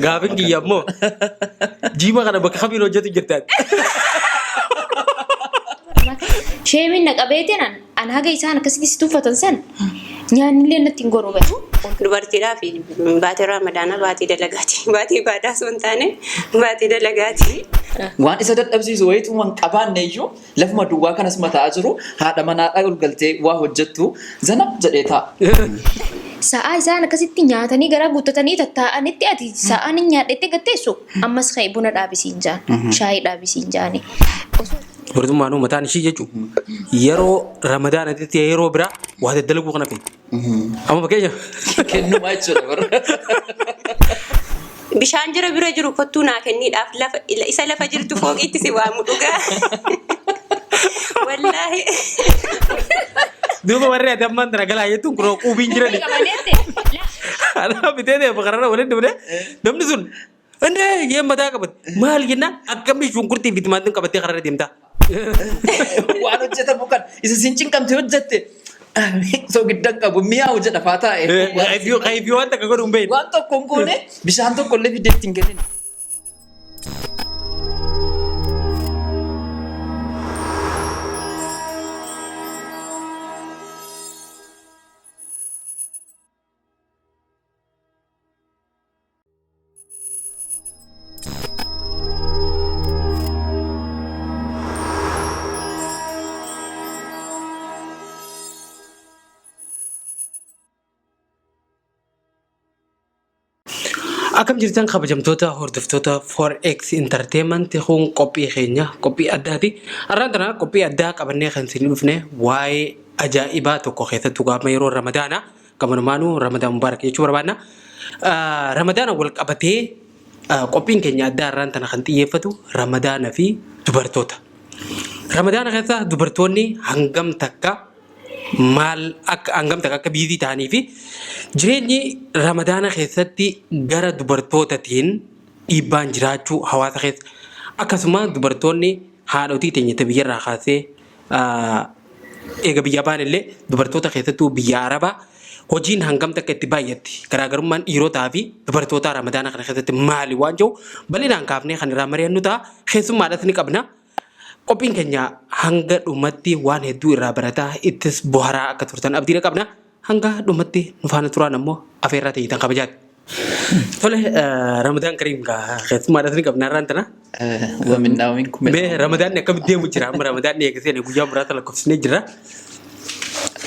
Gaafin kiyya ammoo jiima kana bakka kamiin hojjetu jirtaan? Sheemiin na qabeetiin an an haga isaan akkasitti si tuffatan san nyaannillee natti hin goru beeku. Dubartiidhaaf baatii Ramadaanaa baatii dalagaati. Baatii ibaadaa osoo hin taane baatii dalagaati. Waan isa dadhabsiisu wayiitu waan qabaanne iyyuu lafuma duwwaa kanas mataa jiru haadha manaadhaa ol galtee waa hojjettu zana jedhee taa'a. Sa'aa isaan akkasitti nyaatanii garaa guuttatanii tattaa'anitti ati sa'aan hin nyaadhettee gatteessu ammas ka'e buna dhaabisiin jaan shaayii dhaabisiin jaani. Osoo Dubartummaanuu mataan ishii jechuun yeroo ramadaanatti yeroo biraa waa daddalaguu kana feeti. Amma fakkeenyaaf Kennumaa jechuudha bara. Bishaan jira bira jiru kottuu naa kenniidhaaf lafa isa lafa jirtu fooqiitti si waamu dhugaa. Wallaahi. Duuba warri ati ammaan tana galaa jettuun kunoo quubiin jirani. Anaa bitee deema kararra waliin dhufne namni sun indee yee mataa qabate maal jennaan akkamii shunkurtii fi timaatiin qabattee kararra deemtaa. Waan hojjetamu kan isa siin cinqamte hojjette soogiddan qabu mi'aawu jedha faa taa'e. Kayfii waan takka godhu hin beekne. Waan tokko hin goone bishaan tokko illee fidee ittiin kennin. Akkam jirtan kabajamtoota hordoftoota 4X Entertainment kun qophii keenya qophii addaati. Har'aan tana qophii addaa qabannee kan isin dhufne waa'ee ajaa'ibaa tokko keessattuu gaafa yeroo Ramadaanaa gamanumaanuu Ramadaan Mubaarak jechuu barbaadna. Ramadaana wal qabatee qophiin keenya addaa har'aan tana kan xiyyeeffatu Ramadaana fi dubartoota. Ramadaana keessa dubartoonni hangam takka maal akka hangam takka akka biizii ta'anii fi jireenyi Ramadaana keessatti gara dubartootatiin dhiibbaan jiraachuu hawaasa keessa akkasuma dubartoonni haadhotii teenya ta biyyarraa kaasee eega biyyaa ba'an illee dubartoota keessattuu biyya Arabaa hojiin hangam takka itti baay'atti garaagarummaan dhiirotaa fi dubartootaa Ramadaana kana keessatti maali waan jiru bal'inaan kaafnee kan irraa mari'annu ta'a keessummaadhas ni qabna. Qophiin keenya hanga dhumatti waan hedduu irraa barataa ittis boharaa akka turtan abdiidha qabna. Hanga dhumatti nu faana turaan ammoo afeerraa ta'eetan kabajaati. Tole Ramadaan Kariim gaa keessummaadhas ni qabna har'aan tana. Waminaa wamin Mee Ramadaanni akkamitti deemu jira? Amma Ramadaanni eega seene guyyaa muraasa lakkoofsisnee jirra.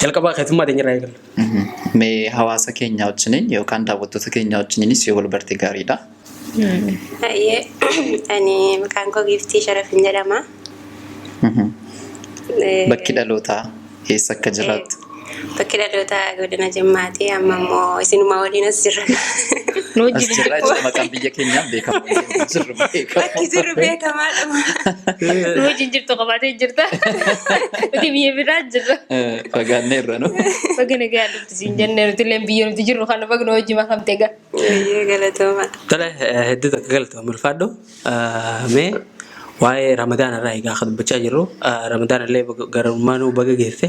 Jalqabaa keessummaa teenya irraa eegalla. Mee hawaasa keenya wajjiniin yookaan daawwattoota keenya wajjiniinis yoo wal barte gaariidha. Hayyee ani maqaan koo Giiftii Sharafin jedhama. Bakki dhalootaa eessa akka jiraattu? Bakki dhalootaa godina Jimmaati. Amma immoo isinuma waliin as jirra. Nu As wajjin jirra jechuudha maqaan biyya keenyaan beekamu. Jirru beekamu. Bakki jirru beekamaadha. Nu wajjin jirtu qabaatee jirta. Nuti biyya biraa jirra. Fagaanneerra nu. Baga nagaa dhufti siin jennee nuti illee biyya nuti jirru kana baga nu wajjin makamte egaa. Hayyee galatooma. Tole hedduu takka galatoom ulfaadhu. Mee waa'ee Ramadaan irraa egaa kan dubbachaa jirru Ramadaan illee garummaanuu baga geesse.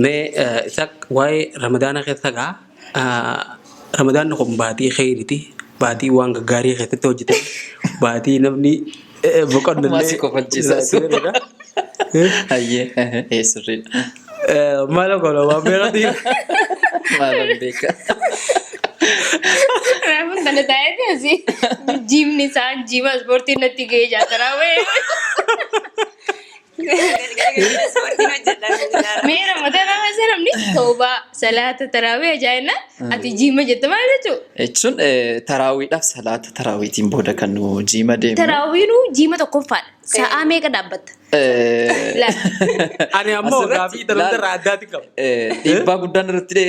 Mee isa waa'ee Ramadaana keessa gaa Ramadaanni kun baatii kheyriiti. Baatii waan gaggaarii keessatti hojjetan. Baatii namni boqonnallee. Ammaa si kofalchiisaa. Hayyee sirriidha. Maal goona waan beekatu jira. Maalan beeka. Reefuun tana taa'ee asii jiimni isaa jiima ispoortii natti ga'ee jaataraa wayii. Galgala galgala ispoortiin hojjedha. Mee ramadaana keessa namni toobaa salaata taraawii ajaa'ina ati jiima jette maal jechuudha? Jechuun taraawiidhaaf salaata taraawiitiin booda kan nu jiima deemnu. Taraawiinuu jiima tokkoffaadha. Sa'aa meeqa dhaabbatta? Laal. Ani ammoo Asirratti gaafii tana laal. irraa addaati qaba. Dhiibbaa guddaan irratti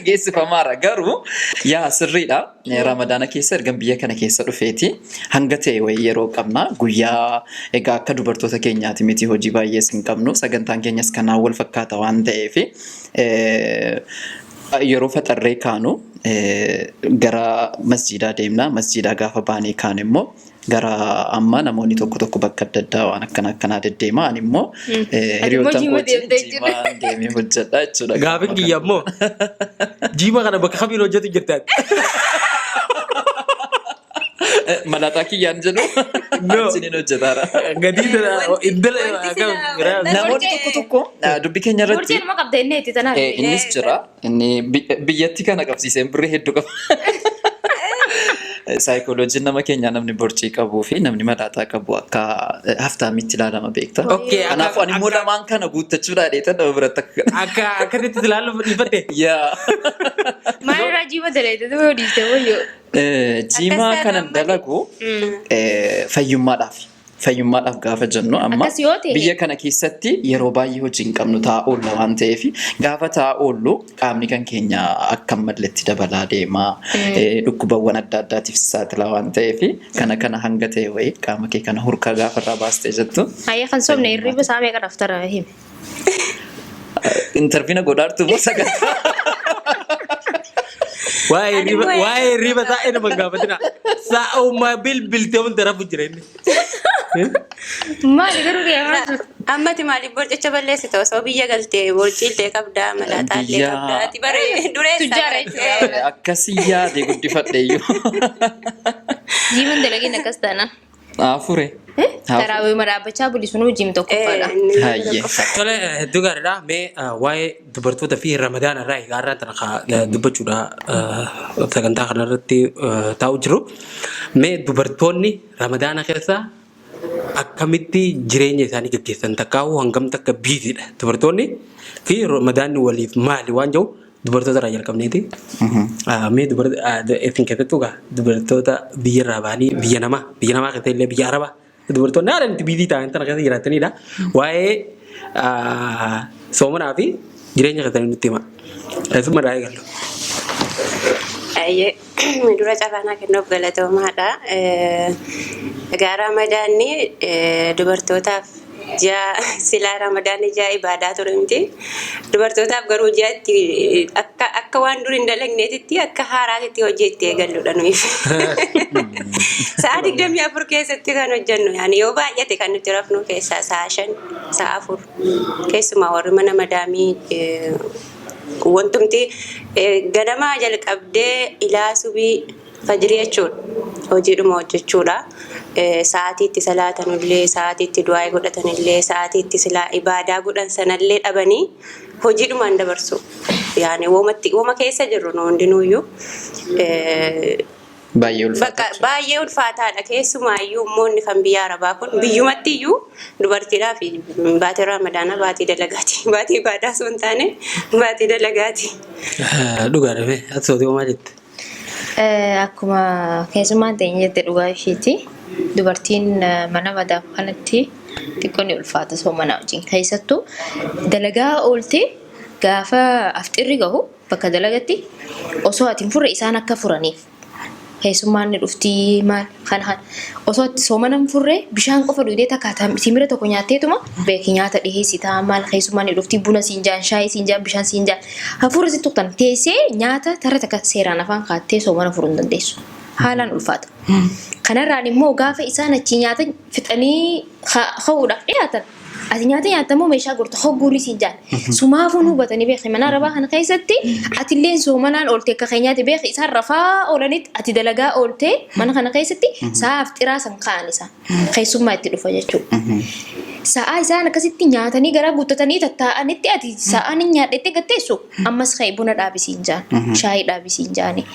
geessifamaara. Garuu yaa sirriidha. Ramadaana keessa ergan biyya kana keessa dhufeeti. Hanga ta'e wayii yeroo qabna. Guyyaa egaa akka dubartoota keenyaati miti hojii baay'ees hin qabnu. Sagantaan keenyas kanaan wal fakkaata waan ta'eef yeroo faxarree kaanu gara masjiidaa deemna. Masjiidaa gaafa baanee kaanu immoo gara amma namoonni tokko tokko bakka adda addaa waan akkana akkanaa deddeema. Ani immoo hiriyoottan jiima koo wajjin deemtee jiimaan deemee hojjedha jechuudha. Gaafin kiyya ammoo Jiima kana bakka kamiin hojjetu jirta? Malaaxaa kiyyaan jedhu No. achiniin hojjetaara. Gadii tana intala Wanti akkam silaa biraa. Namoonni tokko tokko dubbii keenya irratti Borcii nama qabda inni itti tanaaf. Innis jira. Inni biyyatti kana qabsiiseen birrii hedduu qaba. Saayikooloojiin nama keenyaa namni borcii qabuu fi namni malaaxaa qabu akka haftaamitti ilaalama beekta. Okay, Kanaafuu ani immoo lamaan kana guuttachuudhaa dheetan nama biratti akka Akka akkasitti ilaaluuf dhiifatte. Yaa. Maalirraa jiima dalaite yoo dhiiste wayyoo. Jiimaa Akkas kanan taanaan dalagu fayyummaadhaaf. Fayyummaadhaaf gaafa jennu amma Akkas yoo ta'e- biyya kana keessatti yeroo baay'ee hojii hin qabnu taa'aa oolla waan ta'eef gaafa taa'aa oollu qaamni kan keenya akka hin malletti dabalaa deema. Dhukkubawwan adda addaatiif saaxila waan ta'eef kana kana hanga ta'e wayii qaama kee kana hurkaa gaafa irraa baastee jettu. Hayya kan sobne hirriba isaa meeqa daftara hime. Intarviina godhaartu moo sagantaa? Waa'ee riba waa'ee riba taa'ee nama hin gaafatina. Sa'uma bilbiltee hunda rafu jira inni. Maali garuu deemaa jiru. Ammati maaliif borcicha balleessite osoo biyya galtee borcii illee qabdaa malaaxaa illee qabdaa ati bare dureessa. Tujjaara jechuudha. Akkasii yaade guddifadhe iyyuu. Jiiman dalagin akkas taana. Afure. Taraawii dhaabbachaa bulisuun jiim tokkoffaadha. Hayyee. Tole hedduu gaariidha. Mee waa'ee dubartoota fi ramadaana irraa egaa irraa tana dubbachuudha sagantaa kanarratti taa'u jiru. Mee dubartoonni ramadaana keessa akkamitti jireenya isaanii gaggeessan takkaa'u hangam takka biiziidha dubartoonni fi ramadaanni waliif maali waan jiru dubartoota irraa jalqabneeti. Mee dubartoota isin keessattuu gaa dubartoota biyya irraa ba'anii biyya namaa keessa illee biyya arabaa dubartoonni haala itti biizii ta'an tana keessa jiraatanidha. Waa'ee soomanaa fi jireenya keessanii nutti hima. Keessumaa irraa eegallu. Ayyee dura carraanaa kennuuf galatoomaadha. Egaa ramadaanni dubartootaaf ji'a silaa ramadaanni ji'a ibaadaa ture miti. Dubartootaaf garuu ji'a itti akka akka waan dur hin dalagneetitti akka haaraatitti hojii itti eegalludha nuyi. Sa'a 24 keessatti kan hojjennu yaani yoo baay'ate kan nuti rafnu keessaa sa'a 5 sa'a 4 keessumaa warri mana madaamii wantumti ganamaa jalqabdee ilaa subii fajrii jechuudha. Hojiidhuma hojjechuudha. Sa'aatii itti salaatanullee, sa'aatii itti du'aa godhatanillee, sa'aatii itti silaa ibaadaa godhan sanallee dhabanii hojiidhumaan dabarsu. Yaani womatti woma keessa jirru nu hundinuuyyuu. Baay'ee ulfaata. Bakka baay'ee ulfaataadha. Keessumaayyuu ummoonni kan biyya Arabaa kun biyyumatti iyyuu dubartiidhaa fi baatii Ramadaanaa baatii dalagaati. Baatii ibaadaa osoo hin taane baatii dalagaati. Dhugaadha mee ati sootee maal jette? Akkuma keessummaan teenya jette dhugaa ishiiti. Dubartiin mana madaam kanatti xiqqoo ni ulfaata soomana wajjin. Keessattuu dalagaa ooltee gaafa afxirri gahu bakka dalagatti osoo ati hin furre isaan akka furaniif. Keessummaan ni dhuftii maal kana kana osoo ati soomana hin furre bishaan qofa dhugdee takka timira tokko nyaatteetuma beeki nyaata dhiheessitaa maal keessummaan ni dhuftii buna siin jaan shaayii siin jaan bishaan siin jaan hafuura si tuqtan teessee nyaata tara takka seeraan afaan kaattee soomana furuu hin dandeessu. Haalaan ulfaata. Kanarraan immoo gaafa isaan achii nyaata fixanii ka'uudhaaf dhiyaatan ati nyaata nyaatta immoo meeshaa gurta hogguurii siin jaan. Sumaafuu nu hubatanii beeki mana arabaa kana keessatti atilleen soomanaan oolte akka keenyaatti beeki isaan rafaa oolanitti ati dalagaa oolte mana kana keessatti sa'aaf xiraa san ka'an isaan keessummaa itti dhufa jechuudha. Sa'aa isaan akkasitti nyaatanii garaa guuttatanii tattaa'anitti ati sa'aan hin nyaadhettee gatteessu ammas ka'e buna dhaabisiin jaan shaayii dhaabisiin jaani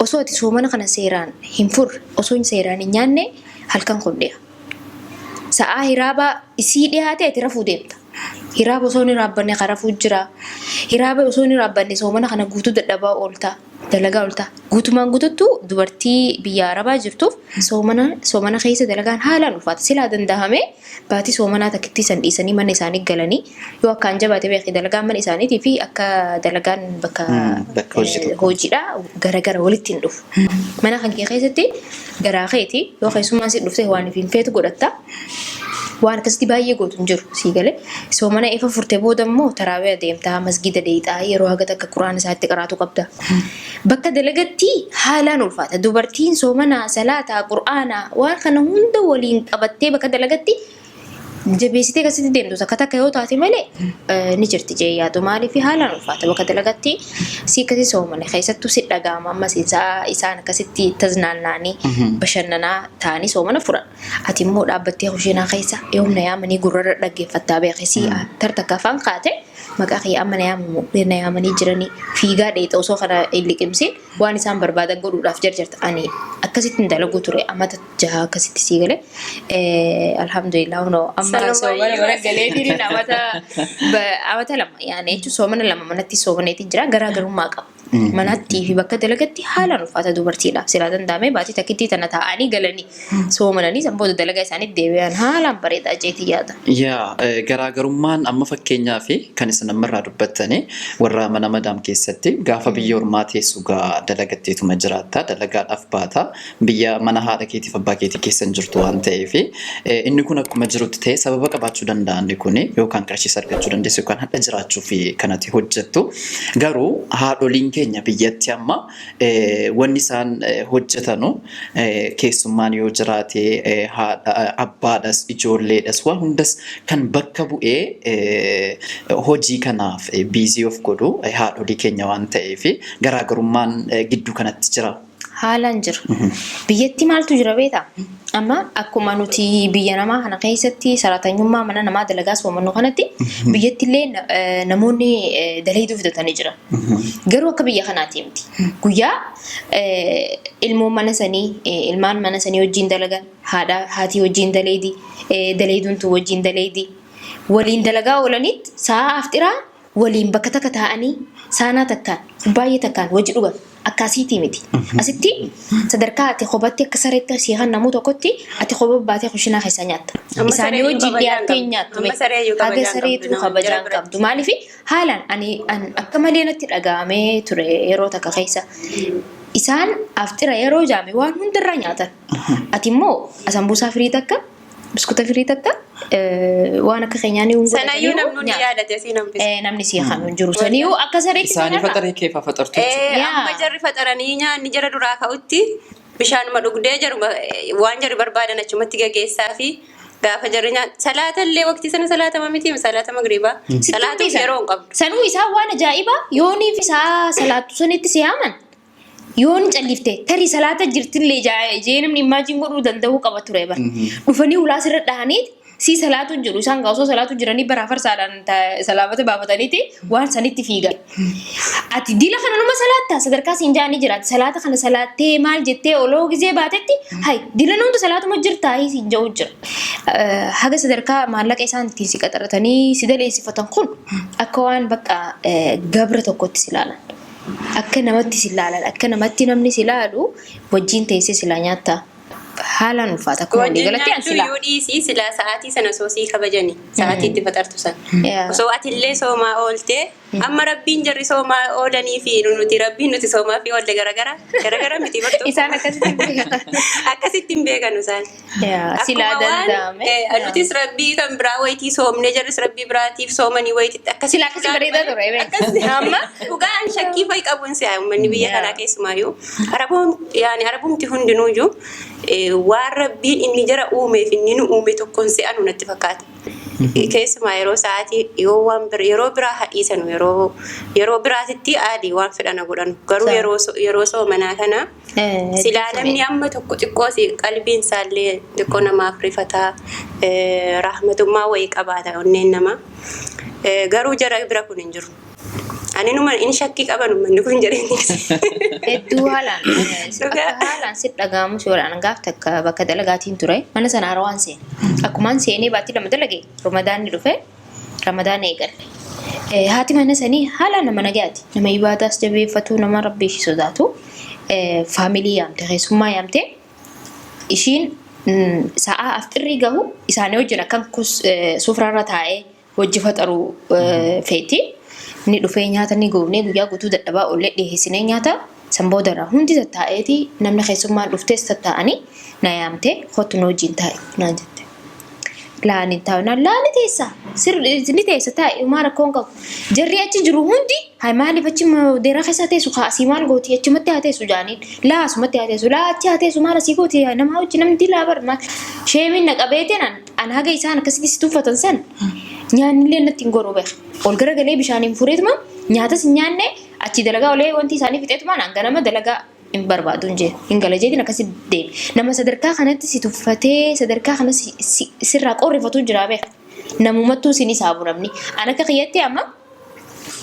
osoo ati soomana kana seeraan hin furre osoo hin seeraan hin nyaanne halkan kun dhiya. Sa'aa hiraabaa isii dhiyaate ati rafuu deemta. Hiraaba osoo hin raabbanne kan rafuu jira. Hiraaba osoo hin raabbanne soomana kana guutuu dadhabaa oolta. Dalagaa oolta. Guutumaan guututtuu dubartii biyya Arabaa jirtuuf soomana soomana keessa dalagaan haalaan ulfaata. Silaa danda'ame baatii soomanaa takkittii san dhiisanii mana isaanii galanii yoo akkaan jabaate beeki dalagaan mana isaaniitii fi akka dalagaan bakka Bakka hojii tokko. hojiidha garagara walitti hin dhufu. Mana kan kee keessatti garaa keeti yoo keessummaan si dhufte waan hin feetu godhatta. Waan akkasitti baay'ee gootu hin jiru sii galee. Soomana ifa furte booda immoo taraawii adeemtaa masgida deexaa yeroo haga takka quraana isaatti qaraatu qabda. Bakka dalagatti haalaan ulfaata. Dubartiin soomanaa, salaataa, quraanaa waan kana hunda waliin qabattee bakka dalagatti Jabeessitee akkasitti deemtu takka takka yoo taate malee ni jirti jee yaadu. Maaliif haalaan ulfaata bakka dalagatti si akkasii soomane keessattuu si dhaga'ama ammas isaan akkasitti taznaannaanii bashannanaa ta'anii soomana furan. Ati immoo dhaabbattee kushiinaa keessa yoom na yaamanii gurrarra dhaggeeffattaa beekee si tartakka afaan kaate maqaa kiyya amma na yaamamu na yaamanii jiranii fiigaa dheexa osoo kana hin liqimsiin waan isaan barbaadan godhuudhaaf jarjarta. Ani akkasitti hin dalaguu ture amata 6 akkasitti sii galee alhamdulillah hunoo amma soomana mana galeetiin amata 2 yaani jechuun soomana 2 manatti soomaneetiin jira garaagarummaa qaba. Manattii fi bakka dalagatti haalaan ulfaata dubartiidhaaf silaa danda'ame baatii takkittii tana taa'anii galanii soomananii san booda dalagaa isaaniitti deebi'an haalaan bareedaa jeetii yaada. Yaa garaagarummaan amma fakkeenyaa fi kan isin amma irraa dubbattanii warra mana madaam keessatti gaafa biyya ormaa teessu gaa dalagatteetuma jiraatta dalagaadhaaf baata biyya mana haadha keetiif abbaa keetii keessa hin jirtu waan ta'eef inni kun akkuma jirutti ta'e sababa qabaachuu danda'a inni kun yookaan qarshiis argachuu dandeessu yookaan hadha jiraachuuf kanati hojjettu garuu haadholiin keenya biyyatti amma wanni isaan hojjetanu keessummaan yoo jiraate haadha abbaadhas ijoolleedhas waan hundas kan bakka bu'ee hojii kanaaf biizii of godhu haadholii keenya waan ta'eef garaagarummaan gidduu kanatti jira. Haalaan jira. Biyyatti maaltu jira beektaa? Amma akkuma nuti biyya namaa kana keessatti saratanyummaa mana namaa dalagaa soomannu kanatti biyyatti illee namoonni dalayduu fidatanii jiran. Garuu akka biyya kanaati miti. Guyyaa ilmoon mana sanii ilmaan mana sanii wajjin dalagan haadha haatii wajjin dalaydi dalayduun tun wajjin dalaydi waliin dalagaa oolanitti sa'a afxiraa waliin bakka takka taa'anii saanaa takkaan kubbaayya takkaan wajji dhugan akkaasiitii miti. Asitti sadarkaa ati kophatti akka sareetti sii kannamuu tokkotti ati kopha baatee kushinaa keessaa nyaatta. Amma Isaanii saree iyyuu wajjin kabajaa hin dhiyaattee hin qabdu. nyaattu. Amma saree iyyuu Haga kabajaa hin qabdu sareetuu nama kabajaa jara hin biratti. qabdu. Maaliif haalaan ani an akka malee natti dhaga'amee ture yeroo takka keessa. Isaan aftira yeroo jaame waan hundarraa nyaatan. Ati immoo asambuusaa firii takka Biskuta firii takka waan akka keenyaa ni Sanayyuu namni hundi yaadate siin hambisa. Namni sii kanu hin jiru. Saniyyuu akka sareetti Isaanii sanarra. faxaree keefaa faxartu jechuudha. Yaa. Amma jarri faxaranii nyaanni jara duraa ka'utti bishaanuma dhugdee jaruma waan jarri barbaadan achumatti gageessaa fi gaafa jarri nyaata salaata illee waqtii sana salaatama miti salaata magriibaa Sitti salaatuuf hundisan. yeroo hin qabdu. Sanuu isaa waan ajaa'ibaa yooniif isaa salaattu sanitti si yaaman. Yoon callifte tarii salaata jirtillee jee namni imagine godhuu danda'uu qaba ture bar. Dhufanii ulaa sirra dhahaniit sii salaatu jiru isaan gaa osoo salaatu jiranii bara farsaadhaan salaamata baafataniiti waan sanitti fiigan. Ati dila kana numa salaatta sadarkaa siin jaanii jiraati salaata kana salaattee maal jettee oloo gizee baatetti hay dila hunda salaatuma jirtaa siin ja'u jira. Haga sadarkaa maallaqa isaan ittiin si qaxaratanii si daleessifatan kun akka waan bakka gabra tokkotti si ilaalan. Akka namatti si laalan akka namatti namni si laalu wajjiin teessee silaa nyaatta haalaan ulfaata akkuma walii Wajjin galatti an nyaachuu silaa. iyyuu dhiisii silaa sa'aatii sana osoo sii kabajani sa'aatii itti faxartu sana. Yaa. Osoo atillee soomaa ooltee amma rabbiin jarri soomaa oolanii fi nuti rabbiin nuti soomaa fi oolle garagara garagara miti bartuu. Isaan akkasitti hin beekan. Akkasitti hin beekanu isaan. Yaa, silaa Akkuma waan danda'ame. Yaa. nutis rabbii kan biraa wayitii soomnee jarris rabbii biraatiif soomanii wayititti akkasitti Silaa akkasi bareedaa ture bee. Akkasi. Amma Dhugaan shakkii fa'i qabuun si'a uummanni biyya Yaa. kanaa keessumaayyuu Araboon yaani arabumti hundinuuyyuu waan rabbiin inni jara uumeef inni nu uume tokkoon se'anu natti fakkaata. Keessumaa yeroo sa'aatii yoo waan bira yeroo biraa hadhiisanu yeroo yeroo biraatitti aadii waan fedhana godhanu garuu Sa- yeroo yeroo soomanaa kana Silaa Hedduu namni amma tokko xiqqoo si qalbiin isaallee xiqqoo namaaf rifataa rahmatummaa wayii qabaata onneen namaa. Garuu jara bira kun hin jiru. Ani numa in shakkii qaban uummanni kun jedhanii. Hedduu haalaan Dhugaa. akka haalaan si dhaga'amu si godhaan gaaf takka bakka dalagaatiin ture mana sana haarawaan seene. Akkumaan seenee baatii 2 dalage ramadaanni dhufe ramadaana eegale. Haati mana sanii haalaan nama nagayaati. Nama ibaadaas jabeeffatu, nama rabbii ishii sodaatu. Faamilii yaamte, keessummaa yaamte. Ishiin sa'aa afxirrii gahu isaanii wajjin akkan sufraarra taa'ee hojii faxaru feeti. Inni dhufee nyaata ni goonee guyyaa guutuu dadhabaa oollee dhiyeessinee nyaata. San boodarraa hundi tattaa'eeti namni keessummaan dhuftes tattaa'anii na yaamte kottu nu wajjin taa'i naan jette. Laan hin taa'u naan laa ni teessa ni teessa taa'i homaa rakkoo hin qabu. Jarri achi jiru hundi hay maaliif achi deeraa keessa teessu kaa asii maal gooti achumatti haa teessu jaaniin laa asumatti haa teessu laa achi haa teessu maal asii gooti nama hojii namni dilaa bar maal sheemiin na qabeetiin an an haga isaan akkasitti si tuffatan san nyaannillee natti hin goru beeka. Ol garagalee bishaaniin fureetuma nyaatas hin nyaanne achi dalagaa olee wanti isaanii fixeetuma an ganama dalagaa hin barbaadu hin jee hin gala jeetiin akkasi deeme. Nama sadarkaa kanatti si tuffatee sadarkaa kana sirraa qorrifatu jira beeka. Namumattuu sin hisaabu namni. An akka kiyyatti amma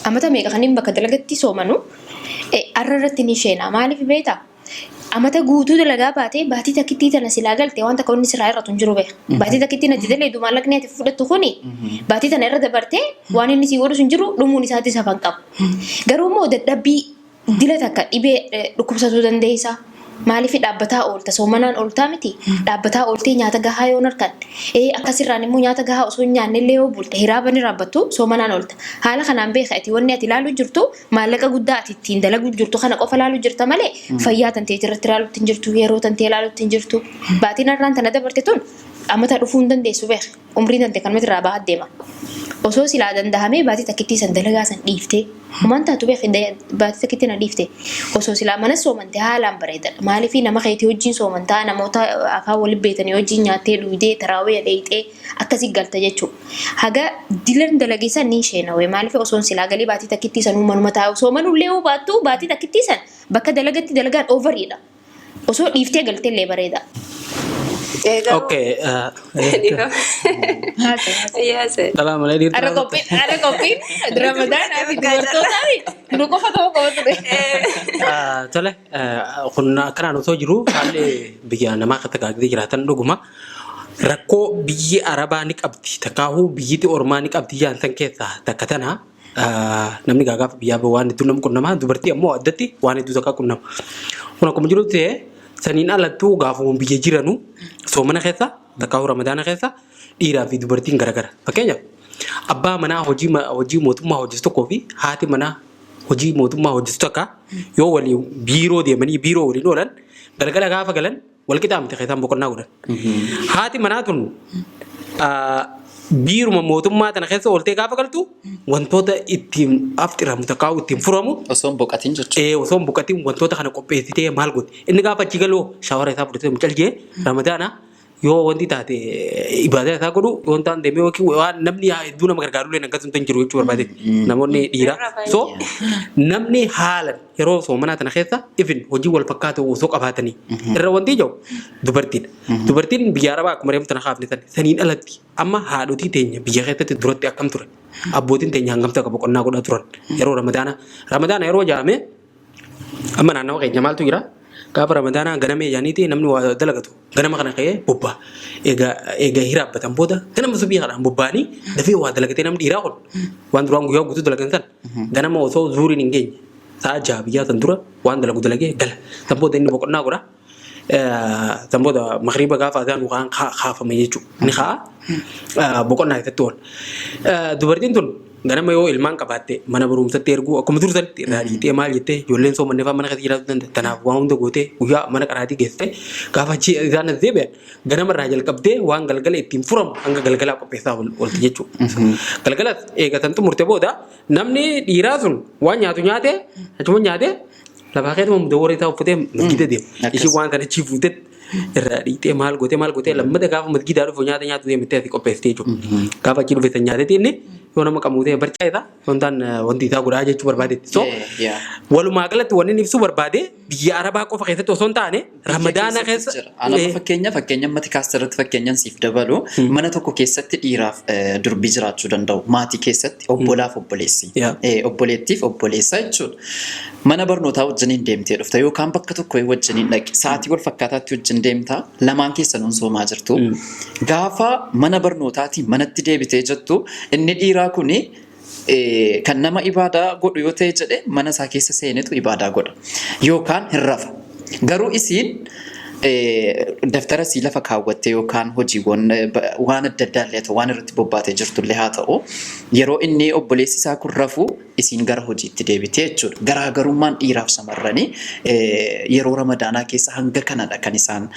amata meeqa kanneen bakka dalagatti soomanu arra irratti ni sheena. Maaliif beektaa? Amata guutuu dalagaa baatee baatii takkittii tana silaa galte waan takka wanni sirraa irratu hin jiru beeka. Baatii takkittiin ati daleedu maallaqni ati fudhattu kuni baatii tana irra dabartee waan inni sii godhus hin jiru dhumuun isaatis hafan qabu. Garuu immoo dadhabbii dila takka dhibee dhukkubsatuu dandeessa. Maaliif dhaabbataa oolta soomanaan ooltaa miti dhaabbataa ooltee nyaata gahaa yoo harkan akkasirraan immoo nyaata gahaa osoo hin nyaanne illee yoo bulte hiraaba ni raabbattu soomanaan oolta. Haala kanaan beeka ati wanni ati ilaaluu jirtu maallaqa guddaa ati ittiin dalaguu jirtu kana qofa ilaaluu jirta malee fayyaa tantee irratti ilaaluutti hin jirtu yeroo tantee ilaaluutti hin jirtu. Baatiin har'aan tana dabarte tun amata dhufuu hin dandeessu beeka. Umriin tante kanumatti irraa bahaa deema. Osoo silaa dandahamee baatii takkittii san dalagaa san dhiiftee homaan taatu beeki baatii takkittii na dhiifte osoo silaa mana soomante haalaan bareedadha. Maaliif nama keetii wajjin soomantaa namoota afaan waliin beetanii wajjin nyaattee dhuydee taraawee dheeyxee akkasii galta jechuudha. Haga dilan dalagee san ni sheenawee maaliif osoon silaa galii baatii takkittii san manuma taa'u soomanullee yoo baattu baatii takkittii san bakka dalagatti dalagaan overiidha. Osoo dhiiftee galtellee bareeda. Okay. Dhalaa malee dhiirri Arra qophiin arra qophiin Ramadaanaa fi dubartootaa fi nu qofa ta'uu qaba ture. Tole, kun akkanaan osoo jiru haalli biyya namaa akka tagaagdee jiraatan dhuguma. Rakkoo biyyi Arabaa ni qabdi takkaahuu biyyiti Ormaa ni qabdi jaan san keessaa takka tana. Namni gaafa biyyaa bahu waan hedduu nama qunnama. Dubartii ammoo addatti waan hedduu takka qunnama. Kun akkuma jiru ta'ee saniin alattuu gaafuma biyya jiranu soomana keessa takkaahuu Ramadaana keessa dhiiraa fi dubartiin garagara. Fakkeenyaaf abbaa manaa hojii hojii mootummaa hojjetu tokkoo fi haati manaa hojii mootummaa hojjetu takka yoo waliin biiroo deemanii biiroo waliin oolan galgala gaafa galan wal qixaa miti keessaan boqonnaa godhan. Haati manaa tun biiruma mootummaa tana keessa ooltee gaafa galtu wantoota ittiin afxiramu takkaa'u ittiin furamu Osoo hin boqatin jechuudha. Osoo hin boqatin wantoota kana qopheessitee maal gooti. Inni gaafa achi galuu shaawara isaa fudhatee mucaljee Ramadaana yoo wanti taate ibaadaa isaa godhu yoo hin taane deemee yookiin waan namni hedduu nama gargaarullee akkasuma hin jiru jechuu barbaade namoonni dhiiraa. So namni haalan yeroo soomanaa tana keessa ifin hojii wal fakkaatu osoo qabaatanii irra wanti ija'u dubartiidha. Dubartiin biyya Arabaa akkuma reefu tana kaafne san saniin alatti amma haadhotii teenya biyya keessatti duratti akkam ture abbootiin teenya hangam takka boqonnaa godhaa turan yeroo Ramadaana. Ramadaana yeroo jaame amma naannawa keenya maaltu jira? Gaafa Ramadaanaa ganamee jaaniiti namni waa dalagatu ganama kana ka'ee bobbaa. Egaa egaa hiraabbatan booda ganama subii kanaan bobbaanii dafee waa dalagatee namni dhiiraa kun waan duraan guyyaa guutuu dalagan san ganama osoo zuuriin hin geenye sa'a 6 biyyaa san dura waan dalagu dalagee gala. San booda inni boqonnaa godha. San booda magriiba gaafa adaan waan kaafame jechuudha. Ni ka'a boqonnaa keessatti oola. Dubartiin tun ganama yoo ilmaan qabaatte mana barumsatti erguu akkuma dur sanitti irraa dhiitee maal jettee ijoolleen soomanne fa'aa mana keessa jiraachuu danda'a. Tanaaf waan hunda gootee guyyaa mana qaraatii geessite gaafa achi isaan as deebi'an ganama irraa jalqabdee waan galgala ittiin furamu hanga galgalaa qopheessaa oolti jechuudha. Galgalas eega san xumurte booda namni dhiiraa sun waan nyaatu nyaatee achuma nyaatee lafaa keetuma mudawwara isaa uffatee masgiida deema. Ishiin waan kana achii fuutee irraa dhiitee maal gootee maal gootee lammata gaafa masgiidaa dhufu nyaata nyaatu deemtee asii qopheessitee jechuudha. Gaafa achii dhufe san nyaateeti inni yoo nama qabu ta'e barcaa isaa yoo hin taane wanti isaa godhaa jechuu barbaadetti. So walumaa galatti wanni inni ibsuu barbaade biyya Arabaa qofa keessatti osoo hin taane Ramadaana keessa. Anama fakkeenya fakkeenya ammati kaasta irratti fakkeenyan siif dabalu mana tokko keessatti dhiiraaf durbi jiraachuu danda'u. Maatii keessatti obbolaaf obboleessi. Obboleettiif obboleessa jechuudha. Mana barnootaa wajjiniin deemtee dhufta yookaan bakka tokko wajjiniin dhaqi. Sa'aatii wal fakkaataatti wajjin deemta. Lamaan keessan soomaa jirtu. Gaafa mana barnootaatii manatti deebitee jettu inni dhiiraa kuni kan nama ibaadaa godhu yoo ta'e jedhe mana isaa keessa seenetu ibaadaa godha. Yookaan hin rafa. Garuu isiin Daftara sii lafa kaawwattee yookaan hojiiwwan waan adda addaa illee haa ta'u, waan irratti bobbaatee jirtu illee haa ta'u, yeroo inni obboleessi isaa kun rafu isiin gara hojiitti deebitee jechuudha. Garaagarummaan dhiiraaf shamarranii yeroo Ramadaanaa keessa hanga kanadha kan isaan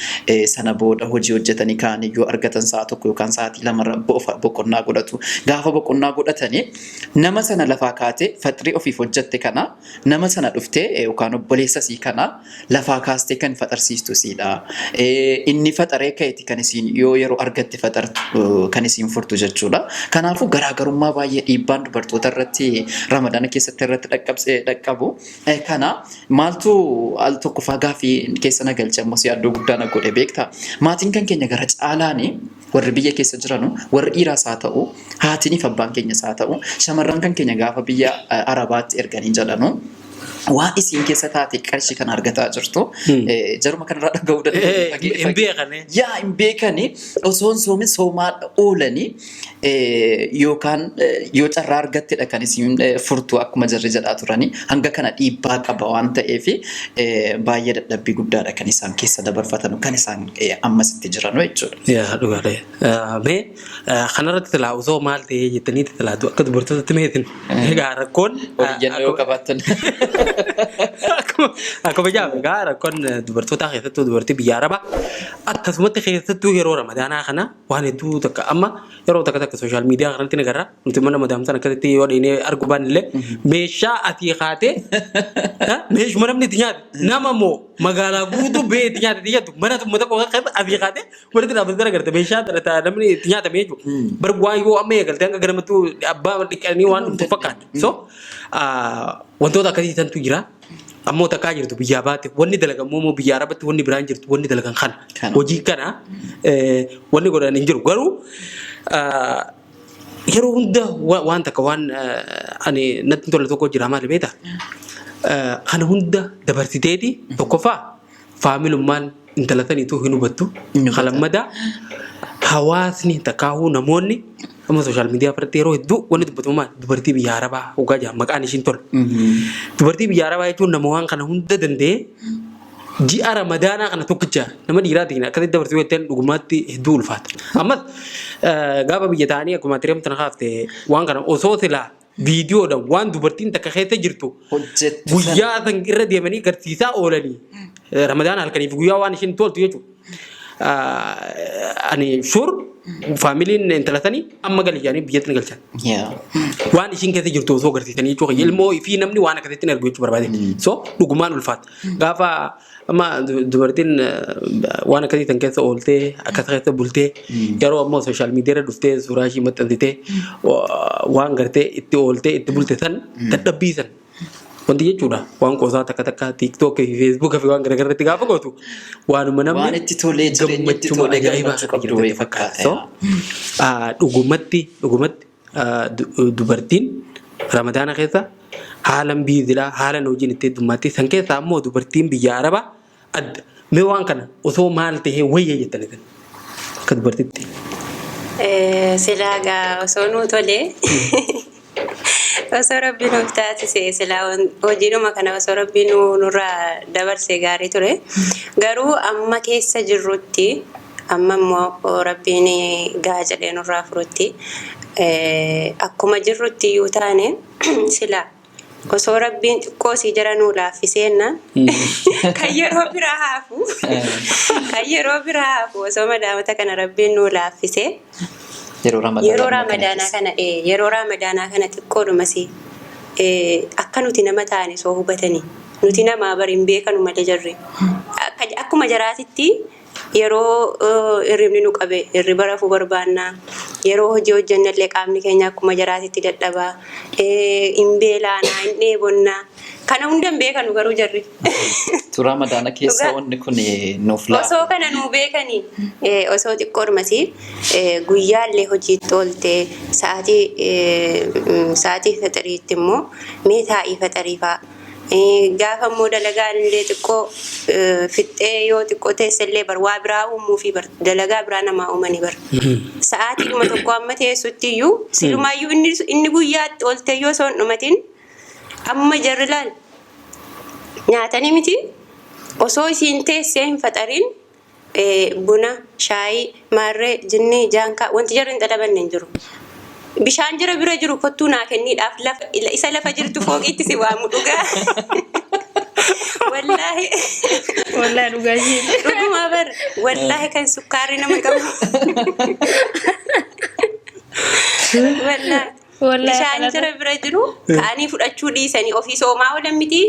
sana booda hojii hojjetanii ka'anii yoo argatan sa'a 1 yookaan sa'aatii 2 irra boqonnaa godhatu. Gaafa boqonnaa godhatanii nama sana lafaa kaatee faxirii ofiif hojjette kana nama sana dhuftee yookaan obboleessa isii kana lafaa kaastee kan faxarsiistu isiidha. Inni faxaree ka'eeti kan isiin yoo yeroo argatte faxartu kan isiin furtu jechuudha. Kanaafuu garaagarummaa baay'ee dhiibbaan dubartoota irratti Ramadaana keessatti irratti dhaqqabu kana maaltu al tokkoffaa gaaffii keessa na galche ammoo si yaaddoo guddaa na godhe beektaa? Maatiin kan keenya gara caalaani warri biyya keessa jiranu warri dhiiraas haa ta'u haatiniif abbaan keenyas haa ta'u shamarran kan keenya gaafa biyya Arabaatti erganii jedhanu waan isiin keessa taate qarshii kana argataa jirtu jaruma kanarraa dhaga'uu dandeenya. Hin beekani. Yaa hin beekani osoo hin soomin soomaa oolanii yookaan yoo carraa argattedha kan isiin furtu akkuma jarri jedhaa turanii hanga kana dhiibbaa qaba waan ta'eef baay'ee dadhabbii guddaadha kan isaan keessa dabarfatan kan isaan ammasitti jiranu jechuudha. Yaa dhugaadha. Mee kanarratti silaa osoo maal ta'ee jettanii silaa akka dubartootatti meetin. Egaa rakkoon Oliyyannoo yoo qabaattan. Akkuma jedhamu egaa rakkoon dubartootaa keessattuu dubartii biyya Arabaa akkasumatti keessattuu yeroo Ramadaanaa kana waan hedduu takka amma yeroo takka takka sooshaal miidiyaa kanatti ni agarra. Nuti mana madaamsan akkasitti yoo dheenee arguu baanne illee meeshaa asii kaatee meeshuma namni itti nyaate nama moo magaalaa guutuu bee itti nyaate itti jettu mana uummata qofa keessa asii kaatee walitti dhaabbatee agarta meeshaa tana namni itti nyaatame jechuudha. Bar waan yoo amma eegalte hanga ganamattuu abbaa dhiqanii waan dhumtu fakkaata. So wantoota akkasii santu jira. Ammoo takkaa jirtu biyyaa baate wanni dalagan immoo biyya Arabatti wanni biraan jirtu wanni dalagan kana. Kana. Hojii kana wanni godhan hin jiru. Garuu yeroo hunda waan takka waan ani natti hin tolle tokko jira maali beektaa? Kana hunda dabarsiteeti tokkoffaa faamilummaan intala saniituu hin hubattu. Hin hubatan. Kan lammataa hawaasni takkaahuu namoonni amma sooshaal miidiyaa irratti yeroo hedduu wanni dubbatamu maali? Dubartii biyya Arabaa hoggaa jedhan maqaan ishiin tola. Dubartii biyya Arabaa jechuun nama waan kana hunda danda'ee ji'a Ramadaanaa kana tokkicha nama dhiiraatiin akkasitti dabarsuu jetteen dhugumaatti hedduu ulfaata. Ammas gaafa biyya ta'anii akkuma atireem tana kaafte waan kana osoo silaa viidiyoodhaan waan dubartiin takka keessa jirtu Hojjettu sana. guyyaa san irra deemanii garsiisaa oolanii Ramadaana halkaniif guyyaa waan ishiin toltu jechuudha. Ani sure faamiliin intala sanii amma gali jedhanii biyyatti ni galchan. Waan ishiin keessa jirtu osoo agarsiisanii jechuudha. Ilmoo fi namni waan akkasitti hin argu jechuu barbaade. So dhugumaan ulfaata. Gaafa amma dubartiin waan akkasii san keessa ooltee akkas keessa bultee yeroo ammoo sooshaal miidiyaa irra dhuftee suuraa ishii maxxansitee waan gartee itti ooltee itti bulte san dadhabbii san wanti jechuudha. Waan qoosaa takka takka TikTok fi Facebook fi waan garaagaraa irratti gaafa gootu waanuma namni Waan itti tolee jireenya itti gammachuma tolee ajaa'ibaa gammachuu akka qabdu jirtu wayii fakkaata. fakkaata. So dhugumatti dhugumatti dubartiin Ramadaana keessa haalan biizidha haalan hojiin itti heddummaatti san keessaa ammoo dubartiin biyya Arabaa adda. Mee waan kana osoo maal tahee wayya jettan isin akka dubartitti? Silaa gaa osoo nuu tolee osoo rabbi nuuf taasise silaa hojiidhuma kana osoo rabbi nurraa dabarse gaarii ture. Garuu amma keessa jirrutti amma immoo rabbiin gaa jedhee nurraa furutti akkuma jirrutti iyyuu taane silaa osoo rabbiin xiqqoo sii jara nuu laaffiseenna kan yeroo biraa haafu kan yeroo biraa haafu osoo madaamota kana rabbiin nuu laaffisee Yeroo Ramadaanaa yeroo kana Ramadaanaa keessa. kana yeroo Ramadaanaa kana xiqqoodhuma si akka nuti nama taane soo hubatanii nuti namaa bari hin beekanu malee jarri akkuma jaraatitti Yeroo hirribni nu qabe hirriba rafuu barbaanna. Yeroo hojii hojjenne illee qaamni keenya akkuma jaraatitti dadhaba. Hin beelaana, hin dheebonna. Kana hunda hin beekanu garuu jarri. Tu Ramadaana keessa Dhugaa. wanni kun nuuf laafa. Osoo kana nuu beekanii osoo xiqqoodhumas guyyaallee hojiitti oolte sa'aatii sa'aatii faxariitti immoo mee taa'ii faxarii fa'a Gaafa immoo dalagaan illee xiqqoo fixxee yoo xiqqoo teesse illee bar waa biraa uumuufi bar dalagaa biraa namaa uumanii bar. Sa'aatiidhuma tokko amma teessutti iyyuu silumaayyuu inni inni guyyaatti ooltee yoo osoo hin dhumatin amma jarri laal nyaatanii miti osoo isiin teessee hin faxarin. Buna, shaayii, maarree, jinnii, jaankaa wanti jarri hin xalabanne hin jiru. Bishaan jara bira jiru kottuu naa kenniidhaaf lafa isa lafa jirtu fooqiitti si waamu dhugaa. Wallaahi. Wallaahi dhugaa isheeti. Dhuguma bar wallaahi kan sukkaarri nama qabu. Wallaahi. Wallaahi Bishaan kanarra- jara bira jiru ka'anii fudhachuu dhiisanii ofii soomaa oolan miti.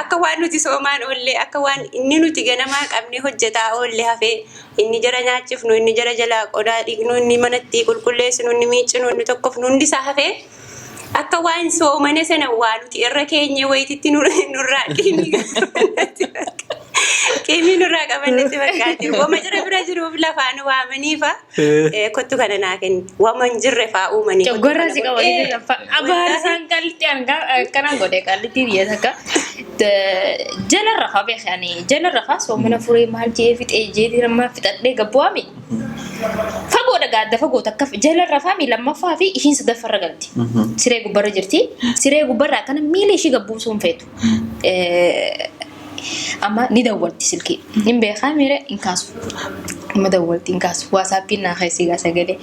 Akka waan nuti soomaan oollee, akka waan inni nuti ganamaa qabnee hojjetaa oolle hafee, inni jara nyaachifnu, inni jara jalaa qodaa dhiqnu, inni manatti qulqulleessinu, inni miiccinu, inni tokkofnu hundi isaa hafee, akka waan soomana sana waa nuti irra keenye wayititti nurraa qiimii nurraa qabannetti fakkaate. Wama jara bira jiruuf lafaan waamaniifa kottu kana naa kenni. Wama hin jirre faa uumanii. Kottu Cogorraa kana si godhe. qabanii jiran. Abaarsaan qallitti akkanaan godhe qallitti biyya takka. Jala rafaa beekani. Jala rafaa soomana furee maal jee fixee jeetii nama fixadhee gabbu'aami. Fagoodha gaadda fagoo takka jala rafaami lammaffaa fi ishiin sadaffarra galti. Siree gubbarra jirti. Siree gubbarra akkana miila ishii gabbuusuu hin feetu. Amma ni dawwalti silkii. Hin beekaa miira hin kaasu. Amma dawwalti hin kaasu. Waasaappiin naa keessi gaa sagalee.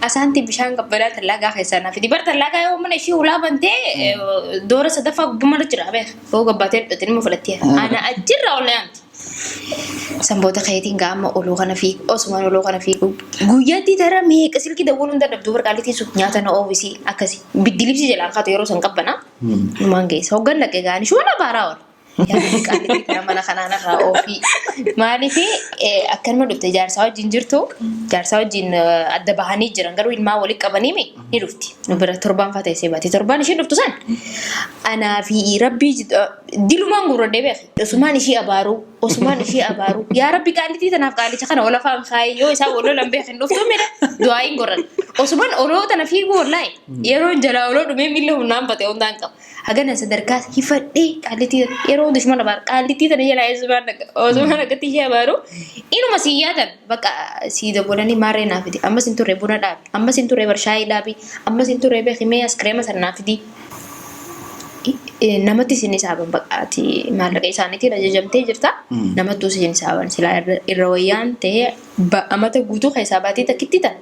Asaanti bishaan qabbanaa tallaagaa keessaa naa fidi. Bar tallaagaa yoo mana ishii hulaa bantee doora sadaffaa gubbumarra jira beeka. Yoo gabbaatee fudhatte nima fudhattee. Ana achirraa ol yaamti. Sanboota keetiin gaa amma oluu kana fiigu, osumaan oluu kana fiigu guyyaatti tara meeqa silkii dawwaluu hin dadhabdu bar qaalitiin sun nyaata na oofisii akkasi biddi libsi jalaan kaatu yeroo san qabbanaa numaan geessa hoggan dhaqe gaani shuma na baaraa oola. Yaa rabbi qaalitii kana mana kanaan irraa oofii. Maaliif akkanuma dhufte jaarsaa wajjin jirtu, jaarsaa wajjin adda bahanii jiran garuu ilmaan walitti qabanii ni dhufti. Nu bira torbaan faa teessee baati. Torbaan ishiin dhuftu san anaa fi rabbii dilumaan gurradhee beeki. Osumaan ishii abaaruu, osumaan ishii abaaruu. Yaa rabbi qaalitii tanaaf qaalicha kana wal afaan kaayi yoo isaan wal lolan beeki hin dhuftuu mire du'aayiin gorran. Osumaan oloo tana fiiguu wallaahi yeroo jalaa oloo dhumee miilla humnaan bate hundaan qaba. Hagana sadarkaa hifadhee qaalitii yeroo hunda ishuma abaara qaalitii tana jalaa eessumaan dhaqa osumaan akkatti ishee abaaru inuma sii yaadan bakka sii dabalanii maarree naa fidi ammas hin turre buna dhaabi ammas hin turre barshaayii dhaabi ammas hin turre beeki mee askireema sana naa fidi. Namatti isin isaaban bakka ati maallaqa isaaniitiin ajajamtee jirta namattuu isin isaaban silaa irra wayyaan ta'ee amata guutuu keessaa baatee takkitti tana.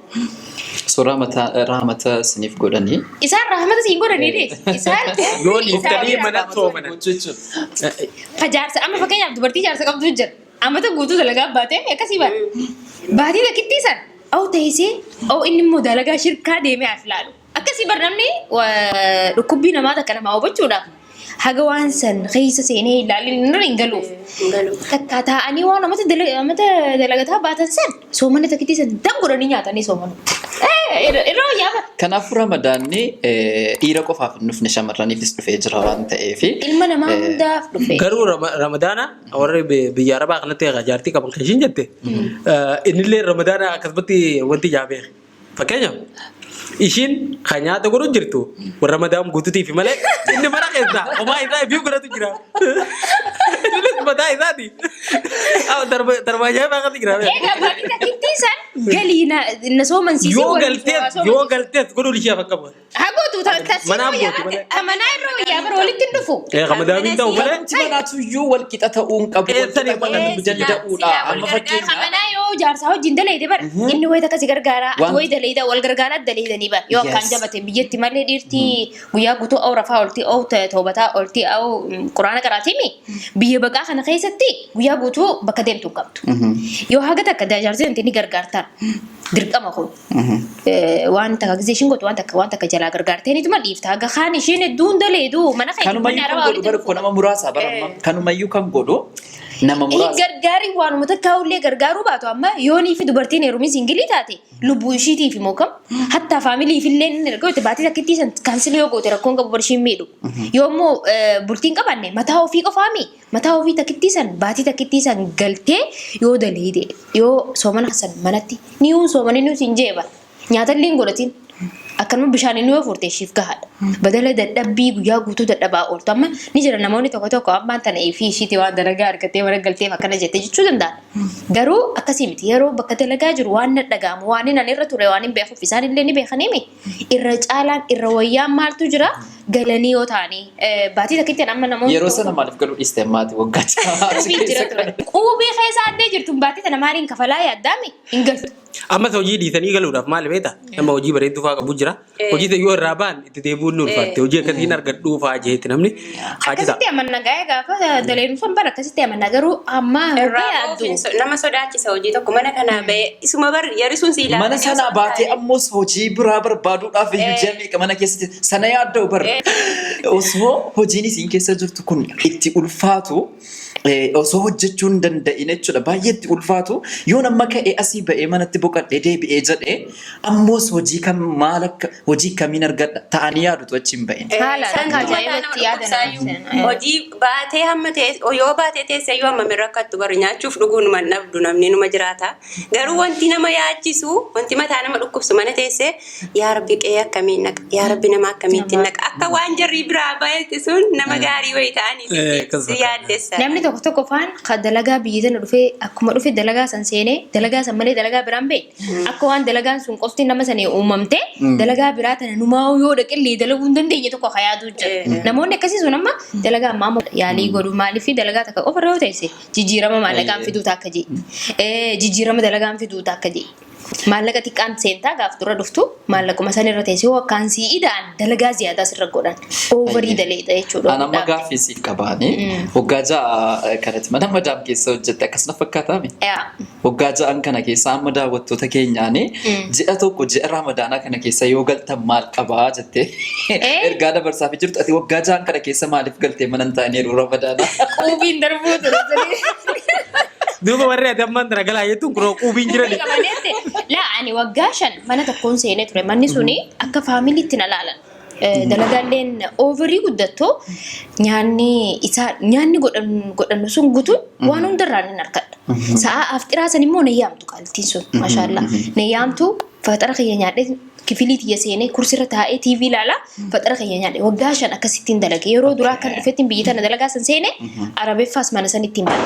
So rahmata rahmata isiniif godhanii. Isaan rahmata siin godhanii dee. Isaan Yoo dhiiftanii mana soomanan. Ka jaarsa amma fakkeenyaaf dubartii jaarsa qabdu jira. Amata guutuu dalagaa baatee akkasii baate. Baatii takkittii san au teessee au inni immoo dalagaa shirkaa deemee af ilaalu. Akkasii bar namni dhukkubbii namaa takka namaa hubachuudhaaf haga waan san keessa seenee ilaalin irra hin galuuf. Hin galu. Takka taa'anii waan amata amata dalagataa baatan san soomana takkittii san dam godhanii nyaatanii soomanu. Irra wayyaa bara. Kanaafuu Ramadaanni dhiira qofaaf hin dhufne, shamarraniifis dhufee jira waan ta'eef. Ilma namaa hundaaf dhufe. Garuu Ramadaana warri biyya Arabaa kanatti egaa jaartii qaban kan ishiin jette innillee Ramadaana akkasumatti wanti jaabee. Fakkeenyaaf ishiin kan nyaata godhu jirtu warra madaam guututiif malee inni mana keessa homaa isaa ifiif godhatu jira. Innis mataa isaati. Darbaa ajaa'ibaa akkasi jira. Egaa baatii takkittii san galii na soomansiisee Yoo galtees yoo galtees godhuun ishee akka qabu. Hagootu Manaa gooti malee. Manaa irra wayyaa bara walitti hin dhufu. Ramadaamiin ta'u malee. Wanti manaatuyyuu wal qixa ta'uu hin qabu. Wal qixa Eessanii ta'uu danda'uudha. Amma fakkeenyaaf. Manaa yoo jaarsaa wajjin daleeyde bara inni wayita akkasii gargaaraa ati wayi daleeyda wal gargaaraa daleeydanii bara yoo akkaan jabate biyyatti malee dhiirti guyyaa guutuu aw rafaa olti aw toobataa olti aw quraana qaraatiimi biyya baqaa kana keessatti guyyaa guutuu bakka deemtu hin qabdu. Yoo haga takka jaarsi ni gargaartaan dirqama kun. Waan takka gisee ishiin gootu waan takka jalaa gargaarteenituma dhiifta haga kaan ishiin hedduun daleedu mana keenya Kanumayyuu kan godhu bara kun nama muraasa bara amma. Kanumayyuu kan godhu nama muraasa. Gargaarii waanuma takka illee gargaaruu baatu amma yoonii fi dubartiin heerumin single taate lubbuu ishiitiif immoo kam hattaa faamiliif illee inni erga goote baatii takkittii san cancel yoo goote rakkoon qabu barshiin miidhu. Yoo immoo bultiin qabaanne mataa ofii qofaami mataa ofii takkittii san baatii takkittii san galtee yoo daleede yoo soomana san manatti niyuun soomanii nuti hin jeeba nyaata illee hin godhatin akkanuma bishaan inni yoo furte ishiif gahaadha. Badala dadhabbii guyyaa guutuu dadhabaa ooltu. Amma ni jira namoonni tokko tokko ammaan tana fi ishiitii waan dalagaa argattee mana galteef akkana jettee jechuu danda'an. Garuu akkasii miti. Yeroo bakka dalagaa jiru waan na dhaga'amu, waan inni irra ture waan hin beekuuf, isaan illee ni beekaniimi. Irra caalaan, irra wayyaan maaltu jira, galanii yoo ta'anii baatii takkitti amma namoonni Yeroo sana maaliif galuu dhiiste ammaati waggaa jaha achi Quubii jira keessa ture. Quubii keessa addee jirtu baatii tana maaliin kafalaa yaaddaami hin galtu. Ammas hojii dhiisanii galuudhaaf maal beektaa? Nama hojii bareedduu fa'aa qabu jira. Hojii ta'e yoo irraa ba'an itti deebi'uun ni ulfaatte. Hojii akkasiin argadhuu fa'aa jeetti namni. Haajisa. Akkasitti amanna gaa'ee gaafa daleenu sun bara akkasitti amanna, garuu amma Irraa hoggaa yaaddu. ba'uuf nama sodaachisa. Hojii tokko mana kanaa ba'ee isuma bar yarisuun si ilaalanii Mana sanaa osoo hin baatee taane. ammoo hojii biraa barbaaduudhaaf iyyuu ji'a meeqa mana keessatti sana yaadda'u bar. Osoo hojiin isiin keessa jirtu kun itti ulfaatu, osoo hojjechuu hin danda'in jechuudha, baay'ee itti ulfaatu, yoon amma ka'ee asii ba'ee manatti boqadhee deebi'ee jedhee ammoos hojii kam, maal akka hojii kamiin argadha ta'anii yaadutu achi hin ba'in. Haala Santu akka mataa nama ajaa'ibatti yaada nama dhukkubsaayyuu. seena. Hojii baatee hamma ta'e yoo baatee teesse iyyuu hammam hin rakkattu bari, nyaachuuf dhuguun numa hin dhabdu, namni numa jiraata. Garuu wanti nama yaachisu, wanti mataa nama dhukkubsu, mana teesse yaa Rabbi qe'ee akkamiin naqa, yaa Rabbi nama akkamiitti naqa, akka waan jarri biraa bahetti sun nama gaarii wayii ta'anii Akkas si fakkaata. yaaddessa. Namni tokko tokko faan kan dalagaa biyya tana dhufee, akkuma dhufe dalagaa san seenee, dalagaa san malee dalagaa biraan bee, akka waan dalagaan sun qofti nama sanii uumamte, dalagaa biraa tana numaa yoo dhaqillee dalaguu hin dandeenye tokko ka yaaduu jira. Namoonni akkasii sun amma dalagaa ammaa ammoo yaalii godhu. Maaliif dalagaa takka qofa irra yoo teesse jijjiirama maallaqaan fiduu takka jee, jijjiirama dalagaan fiduu takka jee. Maallaqa xiqqaan seentaa gaaf dura dhuftu, maallaquma san irra teesse yoo akkaan sii ida'an dalagaa ziyaadaa sirra godhan, overii daleedha jechuudha. An amma gaaffii siif qabaani. Waggaa 6 kanatti mana madaam keessa hojjette, akkasuma fakkaataami? Yaa. Waggaa 6n kana keessa amma daawwattoota keenyaani ji'a tokko, ji'a Ramadaanaa kana keessa yoo galtan maal qabaa jettee ergaa dabarsaaf jirtu, ati waggaa 6n kana keessa maaliif galtee mana hin taane yeroo Ramadaanaa? Quubiin darbuu ture. Duuba warri ati ammaan tana galaa jettuun kunoo quubiin jirani. Qabaneette laa, ani waggaa 5 mana tokkoon seenee ture. Manni suni akka familytti na laalan. Dalagaalleen overii guddattu, nyaanni isaa, nyaanni godhannu sun gutuun waan hundarraa ni harkadha. Sa'a afxiraa san immoo na yaamtu qaalittiin sun, maashaallah, na yaamtu. Faxara kiyya nyaadhee, kifilii tiyya seenee, kursirra taa'ee TV ilaalaa faxara kiyya nyaadhe. Waggaa 5 akkasittiin dalage. Yeroo duraa kan dhufettiin biyya tana dalagaa san seene, Arabeffaas mana san ittiin bare.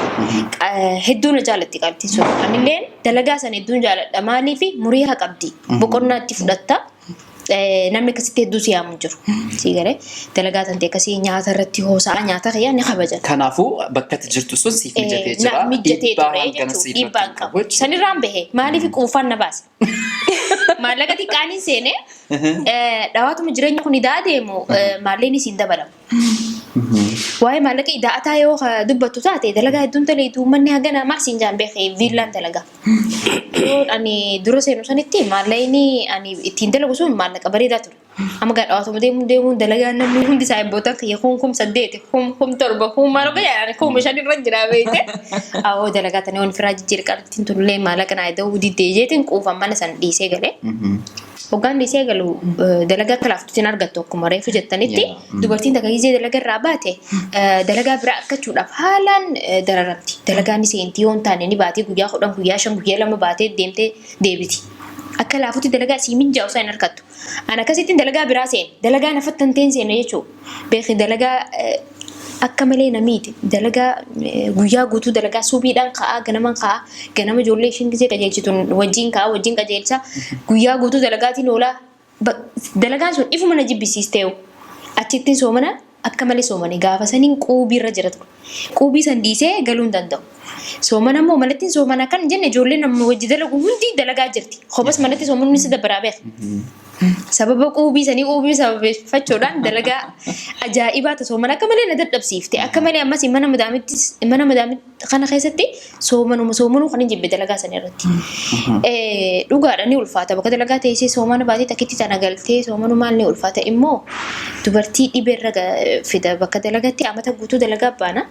Hedduu na jaalatti qaalittiin sun. Anilleen dalagaa san hedduun jaaladha. Maaliif muriyaa qabdi. Boqonnaa itti fudhatta. Namni akkasitti hedduu si yaamu hin jiru. Sii galee dalagaa tante akkasii nyaata irratti hoosa'a nyaata kiyyaa ni kabajan. Kanaafuu bakka ati jirtu sun siif mijatee jira. Naaf mijatee Dhiibbaa ture hangana jechuudha. siif Dhiibbaa irratti hin qabu. jechuudha. Sanirraan bahe maaliif quufaan na baase. Maallaqa xiqqaaniin seenee dhawaatuma jireenya kun idaa deemu maallaqni siin dabalamu. Waa'ee maallaqa ida'ataa yoo dubbattu taate, dalagaa hedduun daleetu, uummanni hagana maal siin jaan beekee viillaan dalagaa. Yoo ani dura seenu sanitti maallaqni ani ittiin dalagu sun maallaqa bareedaa ture. Amma gaa dhawaatuma deemuun deemuun dalagaa namni hundi isaa ebbootan kiyya kun 8000, 7000, kun maal ogaa jedhan, 5000 irra jira beekte. Awoo dalagaa tana yoon firaa jijjiirre qaltiin tullee maallaqa naa ida'uu diddee jeetiin quufan mana san dhiisee galee. Hoggaan dhiisee galu dalagaa akka laaftutti hin argattu, akkuma reefu jettanitti dubartiin takka gizee dalagaa irraa baate dalagaa biraa argachuudhaaf haalaan dararamti. Dalagaan seentii yoo hin taane ni baatee guyyaa 10, guyyaa 5, guyyaa 2 baatee deemtee deebiti. Akka laafutti dalagaa sii mijaa'u isaa hin argattu. Ani akkasittiin dalagaa biraa seene. Dalagaa nafatti tanteen seene jechuudha. Beeki dalagaa akka malee namiiti. Dalagaa guyyaa guutuu dalagaa, subiidhaan ka'aa, ganaman ka'aa, ganama ijoollee ishiin gisee qajeelchitu wajjin ka'aa, wajjin qajeelcha, guyyaa guutuu dalagaatiin oolaa. Dalagaan sun ifuma na jibbisiisteewu. Achittiin soomana akka malee soomane, gaafa saniin quubii irra jira ture. Quubii san dhiisee galuu hin danda'u. Soomana immoo manattiin soomana kan jenne, ijoolleen amma wajji dalagu hundi dalagaa jirti. Kophaas manatti soomanni si dabbaraa beeka. Sababa quubii sanii, quubii sababeeffachuudhaan dalagaa ajaa'ibaa ta soomana akka malee na dadhabsiifte. Akka malee ammas mana madaamittis, mana madaamitti kana keessatti soomanuma soomanuu kan hin jibbe dalagaa sana irratti. Dhugaadha, ni ulfaata bakka dalagaa teessee soomana baatee takkitti tana galtee soomanumaan ni ulfaata. Immoo dubartii dhibeerra fida. Bakka dalagatti amata guutuu dalagaa baana.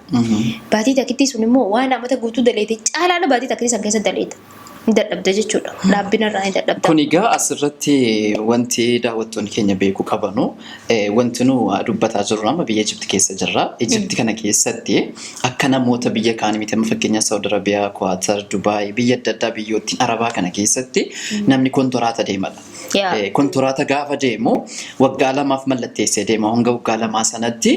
Baatii takkitti sun immoo waan amata guutuu daleete caalaadha baatii takkitti san keessa daleeta. Ni dadhabda jechuudha. Dhaabbina irraa ni dadhabda. Kun egaa asirratti wanti daawwattoonni keenya beekuu qabanu, wanti nu dubbataa jirru amma biyya Ijipti keessa jirra. Ijipti kana keessatti akka namoota biyya kaanii miti. Amma fakkeenyaaf Saawud Arabiyaa, Kuwaatar, Dubaay, biyya adda addaa biyyoottiin Arabaa kana keessatti namni kontoraata deemadha. Kontoraata gaafa deemu waggaa 2f mallatteessee deema. Hanga waggaa 2 sanatti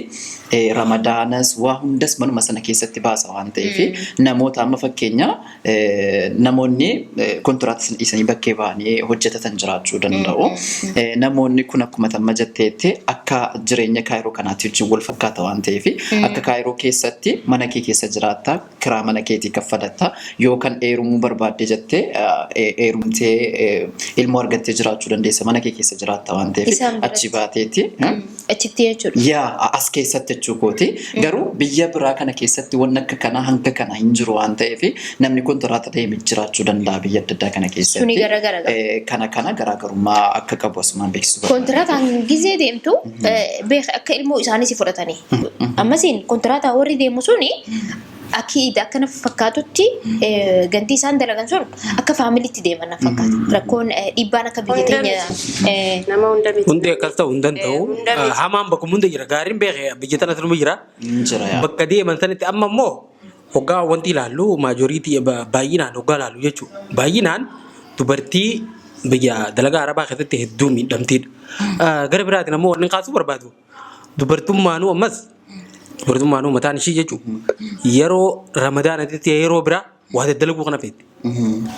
Ramadaanas waa hundas manuma sana keessatti baasa waan ta'eef, namoota amma fakkeenya namoonni kontiraata sana dhiisanii bakkee ba'anii hojjetatan jiraachuu danda'u. Namoonni kun akkuma tamma jetteetti akka jireenya Kaayiroo kanaatti wajjin wal fakkaata waan ta'eef, akka Kaayiroo keessatti mana kee keessa jiraatta, kiraa mana keetii kaffalatta, yoo kan heerumuu barbaadde jettee heerumtee ilmoo argattee jiraachuu dandeessa, mana kee keessa jiraatta waan ta'eef Isaan biratti. Achi baateeti. Achitti jechuudha. Yaa, as keessatti jechuu kooti. Garuu biyya biraa kana keessatti wanni akka kanaa hanga kana hin jiru waan ta'eef, namni kontiraata deeme jiraachuu danda'a biyya adda addaa kana keessatti. Suni garagara qaba. Kana garaagarummaa akka qabu asumaan beeksisuu barbaada. Kontiraataan gizee deemtu beek, akka ilmoo isaanii si fudhatanii. Ammasiin kontiraataan warri deemu suni akki akka na fakkaatutti gantii isaan dalagan sun akka faamiliitti deeman na fakkaata. Rakkoon dhiibbaan akka biyya Hunda teenya miti. Nama hunda miti. Hundi akkas ta'uu hin danda'u. Hunda miti. Hamaan bakkuma hunda jira. Gaariin beekee biyya tana sanuma jira. Hin jira yaa. Bakka deeman sanitti amma immoo hoggaa wanti ilaallu majority baay'inaan hoggaa ilaallu jechuudha. Baay'inaan dubartii biyya dalagaa Arabaa keessatti hedduu miidhamtiidha. Gara biraatiin ammoo wanni kaasuu barbaadu, dubartummaanuu ammas dubartummaanuu mataan ishii jechuudha. Yeroo Ramadaanatti yeroo biraa waa daddalaguu kana feeti.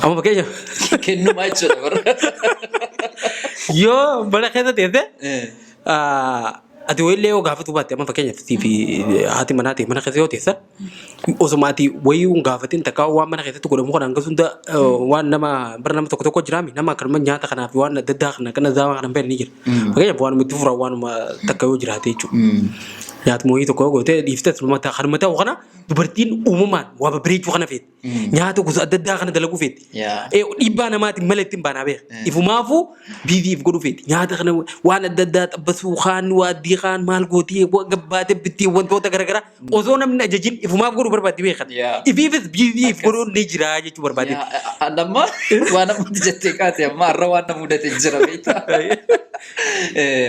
Amma fakkeenyaaf Kennumaa jechuudha bara. Yoo mana keessa teesse ati wayillee yoo gaafatu baatte, amma fakkeenyaaf sii fi haati manaa ta'e mana keessa yoo teessa, osuma ati wayii hin gaafatin takka waan mana keessatti godhamu kana hanga hunda waan nama bara nama tokko tokko jiraami, nama akkanuma nyaata kanaaf waan adda addaa kana kana zaama kana hin beekne ni jira. Fakkeenyaaf waan itti furan waanuma takka yoo jiraate jechuudha. Nyaatuma wayii tokko yoo goote dhiiftee kanuma ta'u kana, dubartiin uumamaan waa babbareechuu kana feeti. Nyaata gosa adda addaa kana dalaguu feeti. Dhiibbaa namaatiin malee ittiin baanaa beeka. Ifumaafuu biiziif godhuu feeti. Nyaata kana waan adda addaa xabbasuu kaan waaddii kaan maal gootii gabbaatee bittii wantoota garaagaraa osoo namni ajajin ifumaaf godhuu barbaaddi beekan. Ifiifis biiziif godhuun ni jira jechuu barbaadde. Amma waan ammatti jettee kaate, amma har'a waan na mudate jira, beektaa.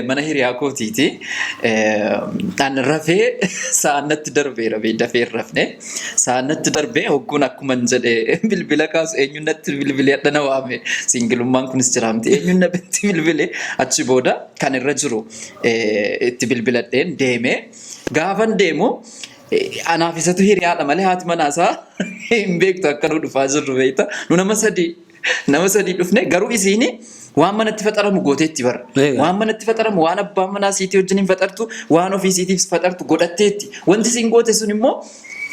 Mana hiriyaa kootiiti. An rafee sa'aan natti darbeera bee, dafee hin rafne. Sa'aan natti darbee hogguun akkuma hin jedhe bilbila kaasu, eenyuun natti bilbilee hadha na waame. Singilummaan kunis jira miti. Eenyuun natti bilbilee achi booda kan irra jiru itti bilbiladheen deemee, gaafan deemu anaaf isatu hiriyaadha malee haati manaasaa hin beektu akka nu dhufaa jirru, beekta. Nu nama sadii, nama sadii dhufne, garuu isiini waan manatti faxaramu gooteetti bara. Waan manatti faxaramu, waan abbaan manaa siitii wajjin hin faxartu, waan ofii siitiif faxartu godhatteetti. Wanti isiin goote sun immoo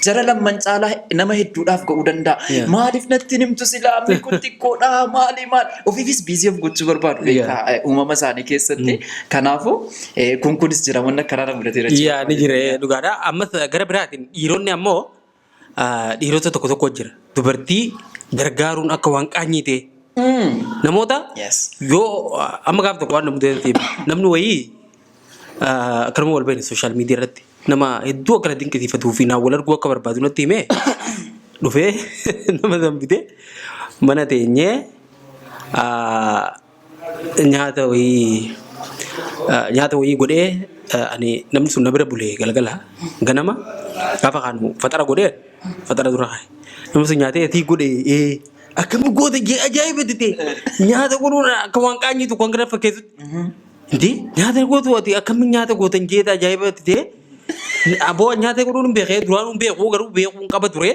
jara lamman caalaa nama hedduudhaaf ga'uu danda'a. Maaliif natti hin himtu silaa, amni kun xiqqoodha, maali maali, ofiifis busy of gochuu barbaadu, beektaa, uumama isaanii keessatti. Kanaafuu kun kunis jira, wanni akkanaa na mudateera jechuudha. Yaa, ni jira, dhugaadha. Ammas gara biraatiin dhiironni ammoo dhiirota tokko tokko jira. Dubartii gargaaruun akka waan qaanyii ta'e. Namoota yoo amma gaaf tokko waan na mudate, namni wayii akkanuma wal beekne social media irratti, nama hedduu akkana dinqisiifatuu fi naan wal arguu akka barbaadu natti himee dhufee, nama san bitee mana teenyee nyaata wayii godhee, ani namni sun na bira bulee, galgala ganama gaafa kaanu faxara godhee faxara dura kaa'e. Namni sun nyaatee, "Atii godhe akkami goote?" jee ajaa'iba ta'e. Nyaata godhuun akka waan qaanyii tokko hanga fakkeessutti. Intee nyaata gootu, ati akkamiin nyaata gootan jeeta ajaa'iba ta'e. Aboo, nyaata godhuun hin beekee, duraan hin beeku, garuu beekuun qaba ture.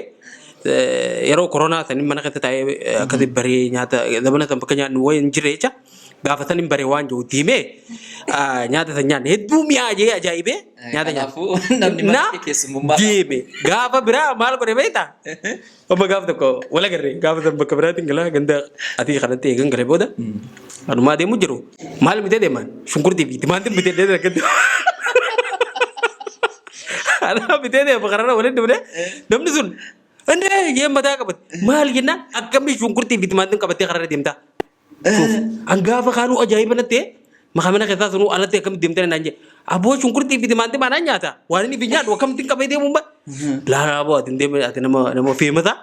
Yeroo koronaa sanin mana keessa taa'ee akkasi baree, nyaata zamana san bakka nyaannu wayii hin jirre jecha, gaafa san hin baree waan jiru itti himee, nyaata san nyaanne, hedduu mi'aa jee ajaa'ibee nyaata nyaanne. Kanaafuu namni mana Na kee keessummummaa deeme gaafa biraa maal godhe beektaa? Amma gaaf tokko wal agarre, gaafa san bakka biraatiin galaa ganda atii kanatti eegan galee booda anumaa deemu jiru, maal bitee deeman, shunkurtii fi timaatiin bitee deeman, akkatti anaa bitee deema. Karaarra waliin dhufne, namni sun inni jee mataa qabate, maal jennaan, akkamii shunkurtii fi timaatiin qabattee karaarra deemtaa? An gaafa kaanuu ajaa'iba natti ta'e. Makaa mana keessaa sunuu alatti akkamitti deemtee naan jedhe. Aboo shunkurtii fi timaatima anaan nyaata. Waan inni fi nyaadhu akkamitti qabee deemuun ba. Laalaa aboo ati hin deemin ati nama nama feemata.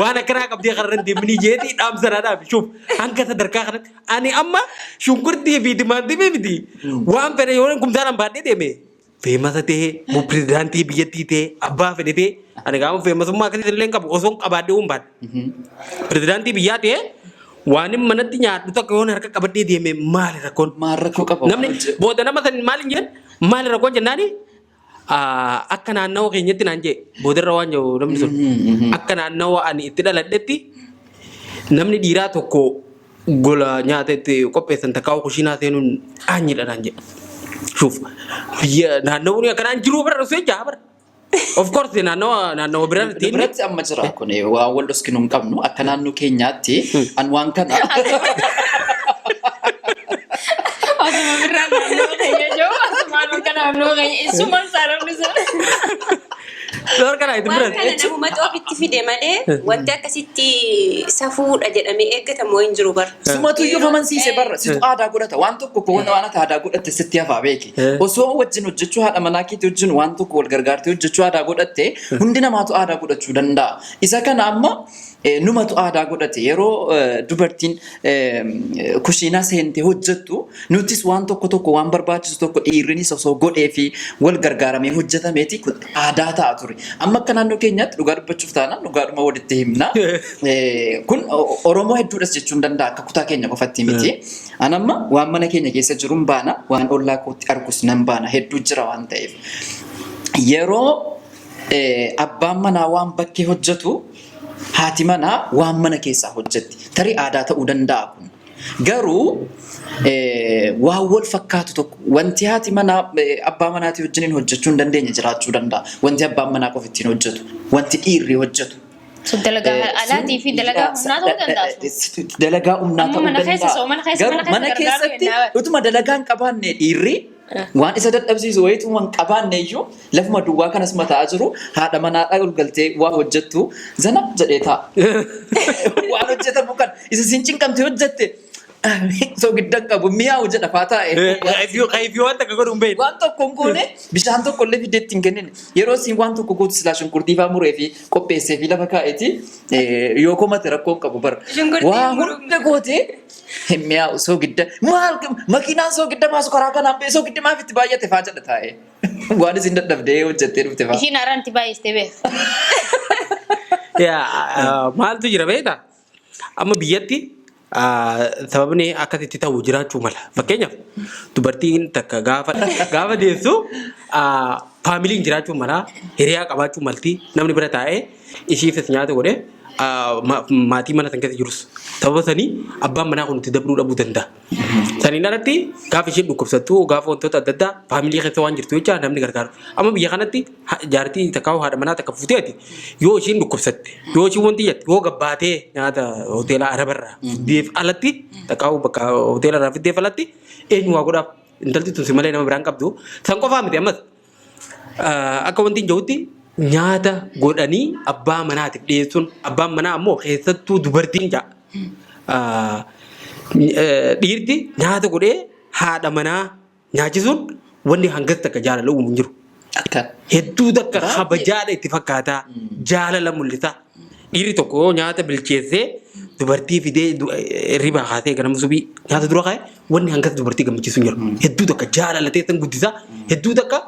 Waan akkanaa qabdee karra hin deeminii jeetii dhaamsa naa dhaabi. Shuuf hanga sadarkaa kanatti ani amma shunkurtii fi timaatimii miti. Waan fedhe yoo kumtaalaan baadhee deeme feemasa ta'ee moo pirezidaantii biyyattii ta'ee abbaa fedhe ta'ee ani gaafa feemasummaa akkasii illee hin qabu osoo hin qabaadhee hin baadhe. Pirezidaantii biyyaa ta'ee waan hin manatti nyaadhu takka yoon harka qabadhee deeme maali rakkoon? Maal rakkoo qaba? Namni booda nama san maal hin jedhan maali rakkoon jennaani akka naannawa keenyatti naan jee boodarra waan jiru namni sun akka naannawa ani itti dhaladhetti namni dhiiraa tokko gola nyaata itti qopheessan takkaa kushiinaa seenuun aanyidha naan jedhe. Shuuf biyya naannawni akkanaan jiruu bira dhusee jaa bara. Of course naannawa naannawa biraa Nu ittiin biratti amma jira kun waan wal dhoskinu hin qabnu akka naannoo keenyaatti an waan kana Osuma birraa naannoo keenya jiru asumaan akka naannoo keenya isumaan saaramni sun. Door kana itti Waan biratti. kana namumatu ofitti fide malee wanti akkasitti safuudha jedhamee eeggatamu hin jiru bara. Sumatu iyyuu amansiise barra situ aadaa godhata waan tokko koo waan ati aadaa godhatte sitti hafaa beeki. Osoo wajjin hojjechuu haadha manaa keetii wajjin waan tokko wal gargaartee hojjechuu aadaa godhatte hundi namaatu aadaa godhachuu danda'a. Isa kana amma numatu aadaa godhate yeroo dubartiin kushiinaa seentee hojjettu nutis waan tokko tokko waan barbaachisu tokko dhiirrinis osoo godhee fi wal gargaaramee hojjetameeti kun aadaa ta'a ture. Amma akka naannoo keenyaatti dhugaa dubbachuuf taanaan dhugaadhuma walitti himna. Kun Oromoo hedduudhas jechuun danda'a akka kutaa keenya qofatti miti. An amma waan mana keenya keessa jiruun baana waan ollaa kootti argus nan baana hedduu jira waan ta'eef. Yeroo abbaan manaa waan bakkee hojjetu haati manaa waan mana keessaa hojjetti. Tarii aadaa ta'uu danda'a kun. Garuu waan wal fakkaatu tokko wanti haati manaa abbaa manaatii wajjiniin hojjechuu hin dandeenye jiraachuu danda'a. Wanti abbaan manaa qofa ittiin hojjetu, wanti dhiirri hojjetu. Sun dalagaa alaatii fi dalagaa humnaa ta'uu danda'a sun. Dalagaa humnaa Amma ta'uu mana keessa danda'a. soo mana keessa Garuu mana keessa mana gargaaruu keessatti jennaa. utuma dalagaa hin qabaanne dhiirri waan isa dadhabsiisu wayituma hin qabaanne iyyuu lafuma duwwaa kanas mataa jiru haadha manaadhaa ol galtee waa hojjettu zana jedhee taa'a. Waan hojjetamu kan isa siin cinqamte hojjette soogidda hin qabu mi'aawu jedha faa taa'e. Kayfii waan takka godhu hin beekne. Waan tokko hin goone bishaan tokko illee fidee ittiin kennine. Yeroo siin waan tokko gootu silaa shunkurtii faa muree fi qopheessee fi lafa kaa'eeti yoo komate rakkoo hin qabu bara. Shunkurtii Waa muruu. hunda gootee hin mi'aawu soogidda. Maal makiinaan soogidda baasu karaa kanaan ba'e soogiddi maaf itti baay'ate faa jedha taa'ee. Waan isin dadhabdee hojjettee dhufte faa. Ishiin haaraan itti baay'istee beeka. Yaa, maaltu jira beektaa? Amma biyyatti sababni akkasitti ta'u jiraachuu mala. Fakkeenyaaf dubartiin takka gaafa gaafa deessu faamiliin jiraachuu mala, hiriyaa qabaachuu malti, namni bira taa'ee ishiifis nyaata godhee maatii mana san keessa jirus sababa sanii abbaan manaa kun itti dabruu dhabuu danda'a. Saniin alatti gaafa isheen dhukkubsattu gaafa wantoota adda addaa faamilii keessa waan jirtu jecha namni gargaaru. Amma biyya kanatti jaartii takka haadha manaa takka fuuteeti yoo isheen dhukkubsatte yoo isheen wanti jette yoo gabbaatee nyaata hoteela arabarraa fiddeef alatti takka bakka hoteela irraa fiddeef alatti eenyu waa godhaaf intalti tun si malee nama biraan qabdu san qofaa miti ammas akka wanti hin jirutti nyaata godhanii abbaa manaatiif dhiyeessuun abbaan manaa ammoo keessattuu dubartiin ja'a. Dhiirti nyaata godhee haadha manaa nyaachisuun wanni hangas takka jaalala uumu hin jiru. Akka Hedduu takka kabajaadha itti fakkaataa jaalala mul'isa. Dhiirri tokko yoo nyaata bilcheessee dubartii fidee hirribaa kaasee ganama subii nyaata dura kaa'e wanni hangas dubartii gammachiisu hin jiru. Hedduu takka jaalala teessan guddisa. Hedduu takka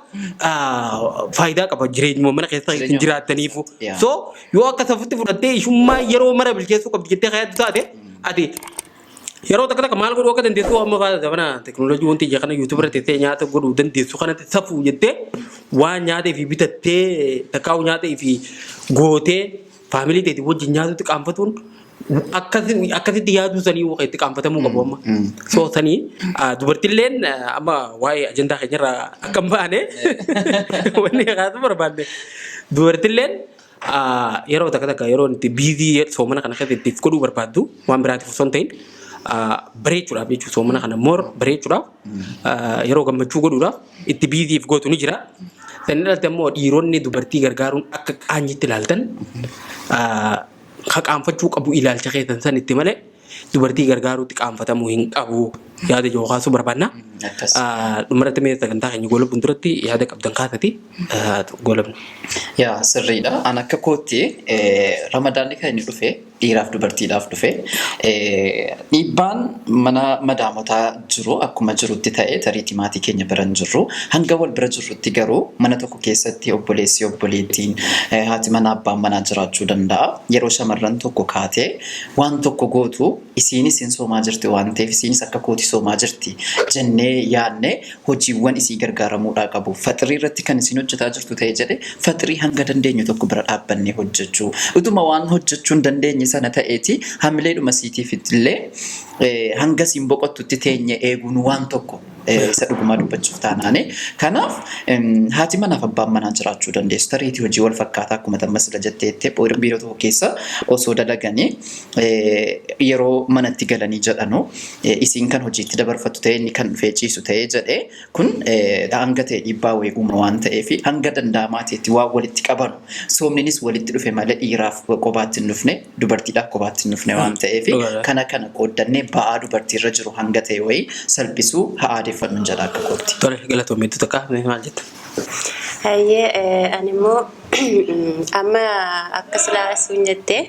faayidaa qaba jireenyuma mana keessa ittiin Jireenya jiraattaniifu. Yeah. So yoo akka safutti fudhattee ishummaa yeroo mara bilcheessuu qabdi jettee kaayattu taate ati yeroo takka takka maal godhuu akka dandeessu amma fa'aa zamana teekinooloojii wanti ija kana yuutuubii irra teessee nyaata godhuu dandeessu kanatti safuu jettee waan nyaata fi bitattee takkaa'u nyaata fi gootee faamilii teetii wajjin nyaatutti qaanfatuun akkasitti yaaduu sanii itti qaanfatamuu qabu amma. So sanii dubartilleen amma waa'ee ajandaa keenyarraa akka hin baane wanni kaasuu barbaanne dubartilleen yeroo takka takka yeroo itti biizii soomana kana keessa itti godhuu barbaaddu waan biraatiif osoo hin ta'in bareechuudhaaf jechuudha soomana kana moor bareechuudhaaf yeroo gammachuu godhuudhaaf itti biiziif gootu ni jira. Sanni dhalate immoo dhiironni dubartii gargaaruun akka qaanyitti ilaaltan ka qaanfachuu qabu ilaalcha keessan san itti malee dubartii gargaaruutti qaanfatamuu hin qabu. Yaada jiru kaasuu barbaanna. Akkas. Dhumarratti mee sagantaa keenya goolabuun duratti yaada qabdan kaasati goolabna. Yaa, sirriidha. An akka kootti Ramadaanni kan inni dhufe dhiiraaf dubartiidhaaf dhufe. Dhiibbaan mana madaamotaa jiru akkuma jirutti ta'e, tariitii maatii keenya bira hin jirru. Hanga wal bira jirrutti garuu mana tokko keessatti obboleessi, obboleettiin, haati manaa, abbaan manaa jiraachuu danda'a. Yeroo shamarran tokko kaatee waan tokko gootu, isiinis hin soomaa jirti waan ta'eef, isiinis akka kooti soomaa jirti jennee yaadne hojiiwwan isii gargaaramuudhaa qabu. Faxirii irratti kan isin hojjetaa jirtu ta'e jedhe, faxirii hanga dandeenyu tokko bira dhaabbannee hojjechuu. Utuma waan hojjechuu hin dandeenye sana ta'eeti hamileedhuma siitiif illee hanga isiin boqottutti teenye eeguun waan tokko isa dhugumaa dubbachuuf taanaani. Kanaaf haati manaaf abbaan manaa jiraachuu dandeessu. Tariitii hojii wal fakkaataa akkuma tamma sila jetteetti biiroo tokko keessa osoo dalaganii, yeroo manatti galanii jedhanu isiin kan hojiitti dabarfattu ta'e, inni kan dhufee ciisu ta'ee jedhee, kun hanga ta'e dhiibbaa wayii uuma waan ta'eef, hanga danda'amaa ta'etti waan walitti qabanu, soomninis walitti dhufe malee dhiiraaf kophaatti hin dhufne, dubartiidhaaf kophaatti hin dhufne waan ta'eef, kana qooddannee ba'aa dubartiirra jiru hanga ta'e wayii salphisuu haa aadeffannu jedha akka kootti. Tole, galatoomiitu takka maal jetta? Hayyee, ani immoo amma akka silaa sun jettee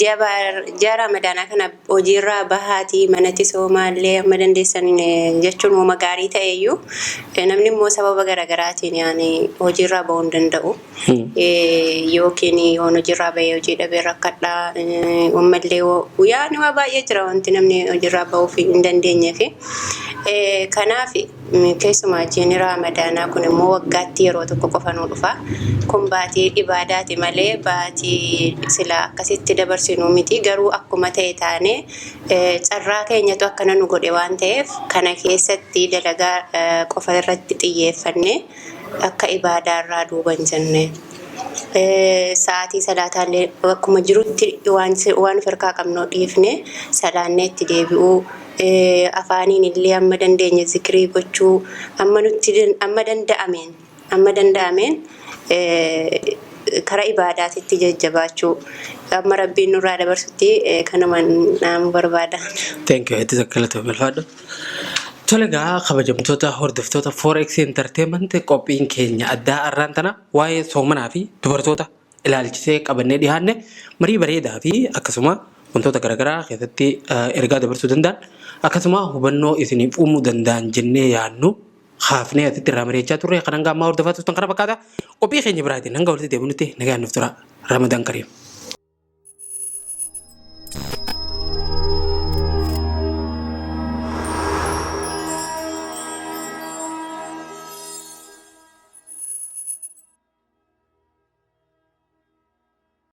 ji'a Ramadaanaa kana hojiirraa bahaatii manatti soomaallee amma dandeessan jechuun uuma gaarii ta'eyyuu, namni immoo sababa garaagaraatiin yaani hojiirraa bahuu hin danda'u. Yookiin yoon hojiirraa bahee hojii dhabee rakkadhaa, ammallee yaani waa baay'ee jira wanti namni hojiirraa bahuuf hin dandeenyeef. Kanaaf keessumaa ji'ni Ramadaanaa kun immoo waggaatti yeroo tokko qofa nuu dhufa. Kun baatii ibaadaati malee baatii sila akkasitti dabarsinuu miti. Garuu akkuma ta'e taanee carraa keenyatu akkana nu godhe waan ta'eef, kana keessatti dalagaa qofa irratti xiyyeeffannee akka ibaadaarraa duuba hin jenne. Sa'aatii salaataallee akkuma jirutti waan of harkaa qabnu dhiifne salaannee itti deebi'uu, afaaniin illee amma dandeenye zikirii gochuu, amma nutti amma danda'ameen karaa ibaadaatitti jajjabaachuu, amma Rabbiin nurraa dabarsutti kanumaan naamu barbaada. Thank you. Hedduu takka galatoomii, ulfaadhu. Tole egaa, kabajamtoota hordoftoota 4X Entertainment, qophiin keenya addaa har'aan tana waa'ee soomanaa fi dubartoota ilaalchisee qabannee dhiyaanne marii bareedaa fi akkasuma wantoota garaagaraa keessatti ergaa dabarsuu danda'an, akkasuma hubannoo isiniif uumuu danda'an jennee yaadnu haafnee asitti irraa mari'achaa turre. Kan hanga ammaa hordofaa turtan kana fakkaata. Qophii keenya biraatiin hanga walitti deebinutti nagaan nuuf tura. Ramadaan Kariim.